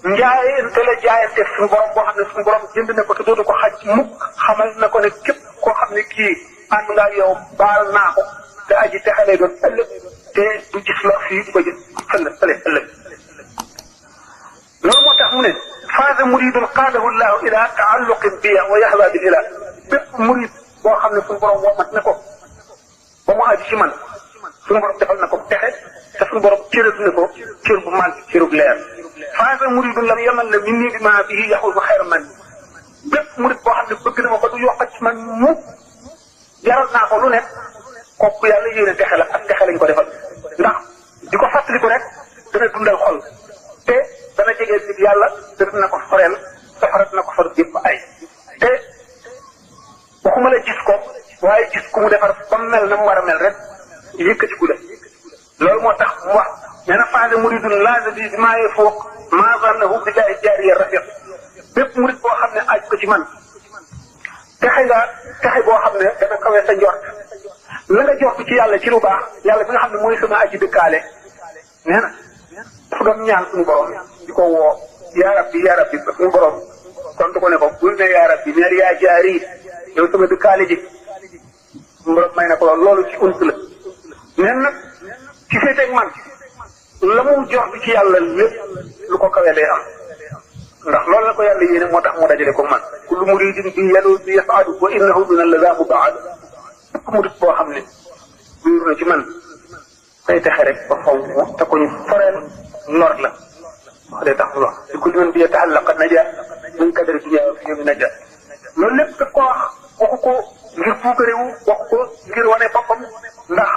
njaayante la jaayante suñu borom boo xam ne suñu borom jënd na ko te dootu ko xaj mukk xamal na ko ne képp koo xam ne kii ànd nga ak yow baal naa ko te aji texalee doon ëllëg te du gis lor fii du ko gis fële ëllëg loolu moo tax mu ne faaza muridun qaadahu llahu ila taalluqin biya wa yaxda bil ila bépp murid boo xam ne suñu borom womat na ko ba mu aju ci man suñu borom defal na ko texe te suñu borom cëratu na ko cër bu màgg cërub leer faaza muridun lam yamal la min nii bi ma bihi yaxuusu xayra man bépp murid boo xam ne bëgg na ma ba du yokkat ci man mu jaral naa ko lu nekk kooku yàlla yéene texe la ak texe lañ ko defal ndax di ko fàttaliku rek dana dundal xol te dana jegeel nit yàlla te dina ko soreel safara dina ko sor yëpp ay te waxuma la gis ko waaye gis ku mu defar ba mu mel na mu war a mel rek yëkkati ku la loolu moo tax mu wax nee na faase muridun laasa bi bi maa yee foog maa zannahu billahi jaariya rafiq bépp murid boo xam ne aj ko ci man texe boo xam ne dana kawee sa njort la nga jox ci yàlla ci lu baax yàlla bi nga xam ne mooy sama aji dëkkaale nee na dafa doon ñaan suñu borom di ko woo yaa rabbi suñu borom tontu ko ne ko bul ne yaa rabbi neel yaa jaari yow sama dëkkaale ji suñu borom may na ko loolu ci unt la neen nag ci féeteeg man la mu jox ci yàlla lépp lu ko kawee day am ndax loolu la ko yàlla yéene moo tax mu dajale ko man kullu muridin bi yalu bi yasaadu wa innahu min allaza mubaad bépp murid boo xam ne wéeru na ci man day texe rek ba faw te ko ñu foreel lor la wax dee tax mu wax di kulli man bi yatahallaqa naja min kadari dunya fi yawmi naja loolu lépp da ko waxu ko ngir puukarewu waxu ko ngir wane boppam ndax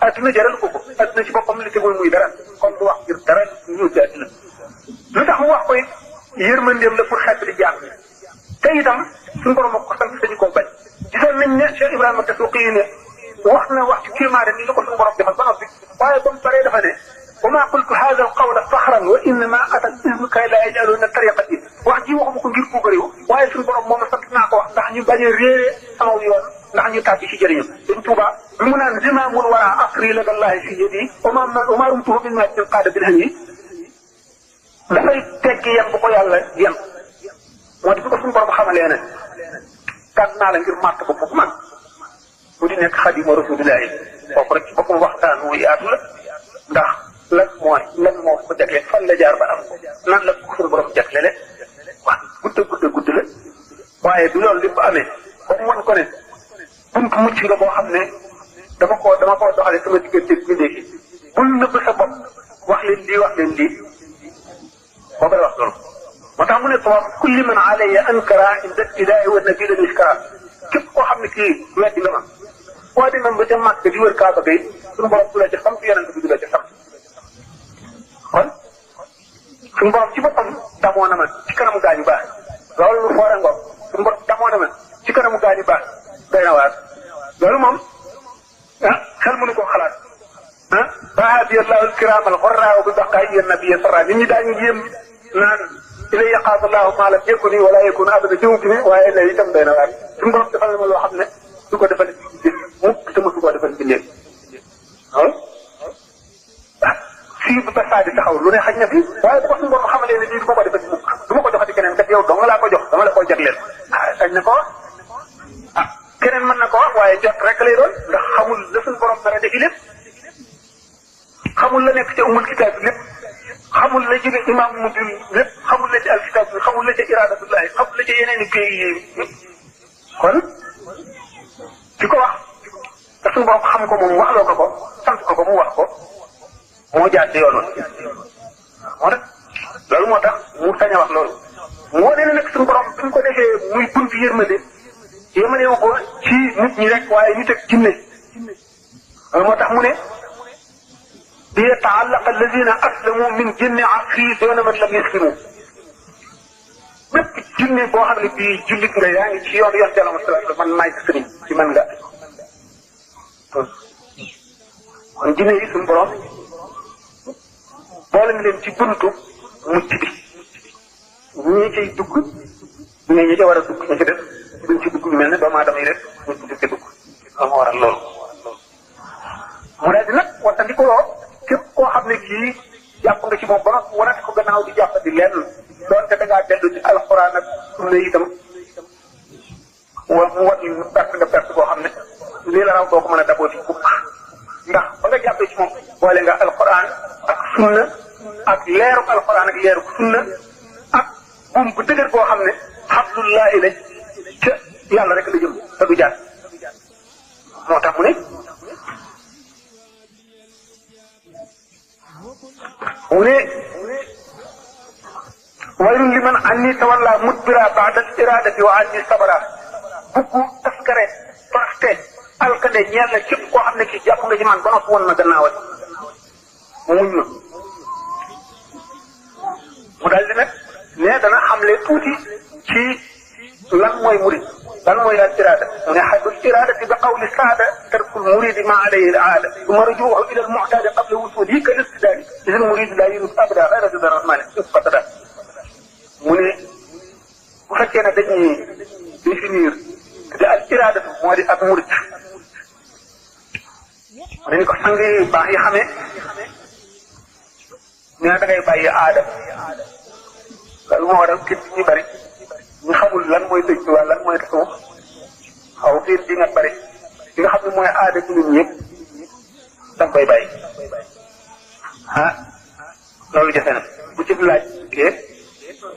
adduna jaral ko adduna ci boppam li tegul muy dara kon du wax ngir dara ñu ci adduna lu tax mu wax koy yërmandeem la pour xeetli jaam te itam suñu borom ak ko sant sañu koo bañ gisoon nañ ne Cheikh Ibrahima Dasuuqi ne wax na wax ci kéemaane ni la ko suñu borom defal ba noppi waaye ba mu paree dafa ne wa maa qultu haada al-qawla faxran wa innamaa atat ismu kay laa yaj'aluuna tariqati wax ji waxuma ko ngir puukarewu waaye suñu borom moom la sant naa ko wax ndax ñu bañ a réeree sama yoon ndax ñu tàbbi ci jëriñu Sëñ Tuuba bi mu naan zimaamul waraa asri ladallahi fi yadi wa maa rumtuhu min maatin qaada bil hayyi dafay tekki yem bu ko yàlla yem moo di ko suñu borom xamalee ne tànn naa la ngir màtt ko foofu man bu di nekk xadima rasulillahi kooku rek ci boppam waxtaan wu yaatu la ndax lan moo ko jagle fan la jaar ba am ko nan la ko suñu borom jaglele waaw gudd la waaye du loolu lépp amee ba mu wan ko ne buntu mucc nga boo xam ne dama koo doxale sama diggante bi léegi bul nëbb sa bopp wax leen lii boo koy wax loolu moo tax mu ne tawaaf kulli man alayya ankara inda ibtidaai wa nabila miskara képp koo xam ne kii weddi nga ma boo demee ba ca màkk di wër kaaba gay suñu borom du la ca sant yonent bi du la ca sant kon suñu borom ci boppam damoo na ma ci kanamu gaañu baax loolu lu foore ngoog suñu borom damoo na ma ci kanamu gaañu baax doy na waar loolu moom xel mënu koo xalaat bahabi allahu alkiram alxorra bi baqaa'i nabiy sarra nit ñi daañu yéem naan ilay yaqaatu allahu maa lam yakuni wala yakun abada jëmu gi ne waaye lay itam doy na waar suñu borom defal na ma loo xam ne du ko defal mukk te mosu koo defal bindee fii bu ba di taxaw lu ne xaj na fi waaye bu ko suñu borom xamalee ne lii du ma ko defal mukk du ma ko joxati keneen kat yow dong laa ko jox dama la koo jagleel xaj na ko wax keneen mën na ko wax waaye jot rek lay doon ndax xamul la suñu borom dara defi lépp xamul la nekk ca umul kitaab bi lépp xamul la jóge imaam mubin lépp xamul la ci alkitaab bi xamul la ca iradatullahi xamul la ca yeneen i pays yi kon di ko wax te suñu borom xam ko moom waxloo ko sant ko mu wax ko moo jaar ci yoon moo tax loolu moo tax mu sañ a wax loolu moo ne nag suñu borom bi mu ko defee muy buntu yërmande yëmalewu ko ci nit ñi rek waaye nit ak jinne loolu moo tax mu ne ليتعلق الذين أسلموا من جن عصري دون من لم يسلموا bépp jinne boo xam ne bii jullit nga yaa ngi ci yoon Yàlla man maay sëriñ ci man nga kon jinne yi suñu borom boole nga leen ci buntu mucc bi ñii ciy dugg ñi ca war a dugg ñi ci def duñ ci dugg mel ne doomu aadama yi rek ñu ci dugg moo waral loolu mu daal di nag wattandikuloo képp koo xam ne kii jàpp nga ci moom ba nga wanati ko gannaaw di jàpp di lenn doonte da ngaa dellu ci alxuraan ak sunna itam mu wat perte nga perte boo xam ne lii la raw doo ko mën a daboo ci kukk ndax ba nga jàppee ci moom boole nga alquran ak sunna ak leeruk alquran ak leeruk sunna ak buum bu dëgër boo xam ne habdullahi la ca yàlla rek la jëm te du jaar moo tax mu ne waylun liman anni tawalla mudbira ba'da al-iradati wa anni sabara bukku taskare toxte alkade ñeel na képp koo xam ne kii jàpp nga ci man ba noppi woon ma gannaawal mu muñ ma mu daal di nag ne dana xamle tuuti ci lan mooy murid lan mooy al irada mu ne xaddul iradati bi qawli saada tarkul muridi ma alayhi al aada summa rujuuhu ila al mu'tadi qabla wusulihi ka istidadi idil murid la yurid abada ghayra rida rahmani isqatada mu ne bu fekkee ne dañuy définir te al iradatu moo di ak murid mu ne ko sang yi baax yi xamee nee na da ngay bàyyi aada loolu moo waral képp ñu bari ñu xamul lan mooy dëj wala lan mooy tasawuf xaw fiir di nga bari li nga xam ne mooy aada ci nit ñëpp da nga koy bàyyi ah loolu jafe na bu ci laaj kee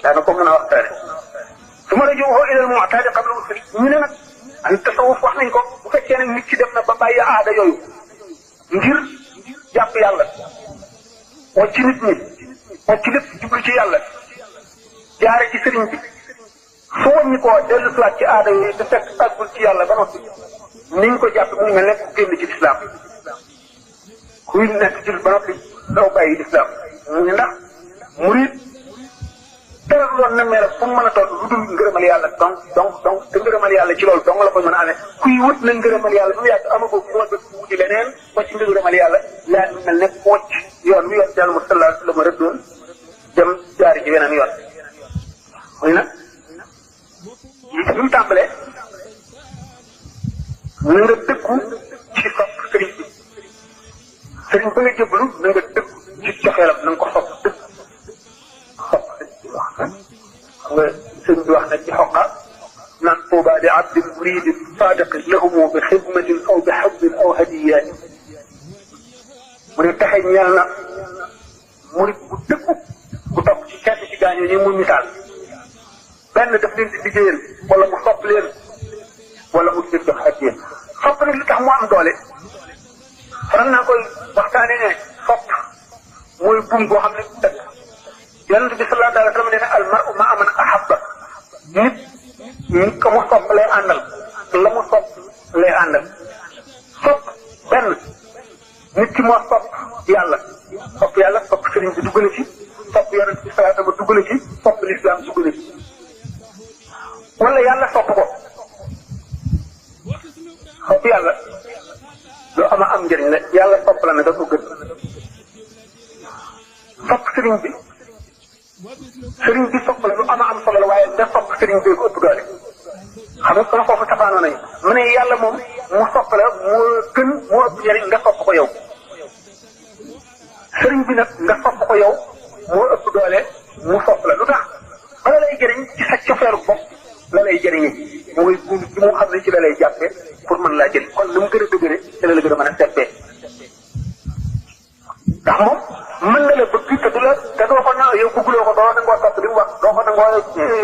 daana ko mën a waxtaane su ma la joxoo ilal mu'tadi qabla usul ñu ne nag an tasawuf wax nañ ko bu fekkee nag nit ki dem na ba bàyyi aada yooyu ngir jàpp yàlla wacc ci nit ñi wacc ci lépp jublu ci yàlla jaare ci sëriñ bi su wàññi koo dellu siwaat ci aada yooyu te fekk àggul ci yàlla ba noppi niñ ko jàpp mu mel ne ku génn ci lislaam kuy nekk ci ba noppi daw bàyyi lislaam mu ne ndax murid dara loon na mel fu mu mën a toll lu dul ngërëmal yàlla donc te ngërëmal yàlla ci loolu dong la ko mën a amee kuy wut na ngërëmal yàlla bu mu yàgg amagoo moo ba wuti leneen wacc ngërëmal yàlla laa mel ne ku wacc yoon wi yoon yàlla mu sallallahu alayhi wa sallam rëddoon dem jaari ci weneen yoon muy nag yi bi mu tàmbalee na nga dëkku ci sopp sëriñ bi sëriñ ba nga jëblu na nga dëkku ci coxeelam na nga ko sopp dëkk sopp wax xam nga sëriñ bi wax na ci xoqa naan tuuba li abdin muridin sadiqin lahumu bi xidmatin aw bi xabbin aw hadiyaati mu ne taxe ñeel na murid bu dëkku bu topp ci kenn ci gaañoo ñi muy misaal benn daf leen di liggéeyal wala mu sopp leen wala mu leen jox ak yéen sopp nag li tax mu am doole faral naa koy waxtaane ne sopp mooy buum boo xam ne dëkk yonent bi sallallahu alayhi wa sallam nee na al mar'u ma'a man ahabba nit ka mu sopp lay àndal la mu sopp lay àndal sopp benn nit ki moo sopp yàlla sopp sëriñ bi dugg na ci sopp yonent bi sallallahu alayhi wa sallam dugg na ci sopp lislaam dugg na ci wala yàlla sopp ko sopp yàlla lu am njëriñ la yàlla sopp la ne dafa gën sopp sëriñ bi sopp la lu am solo la waaye nga sopp sëriñ bi ko ëpp doole xam nga sama foofu tafaanoo nañu mu ne yàlla moom mu sopp la moo gën moo ëpp njëriñ nga sopp ko yow sëriñ bi nag nga sopp ko yow moo ëpp doole mu sopp la lu tax bala lay jëriñ ci sa cofeeru bopp la lay jëriñee mooy buum ci mu xam ne ci la lay jàppee pour mën laa jëriñ kon lu mu gën a dëgëre ci la gën a mën a seppee ndax moom mën na la bëgg te du la te doo ko na yow bëgguloo ko doo nangoo topp li mu wax doo ko nangoo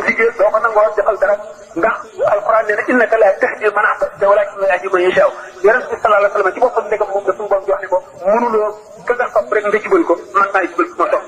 liggéey doo ko nangoo defal dara ndax alxuraan nee na innaka laa tahdi man ahbabta walaakinna llaaha yahdi man yashaa yonent bi sallallahu alayhi wa sallam ci boppam ndegam moom la suñu borom jox ne ko mënuloo ka nga sopp rek nga jubal ko man maay jubal moo sopp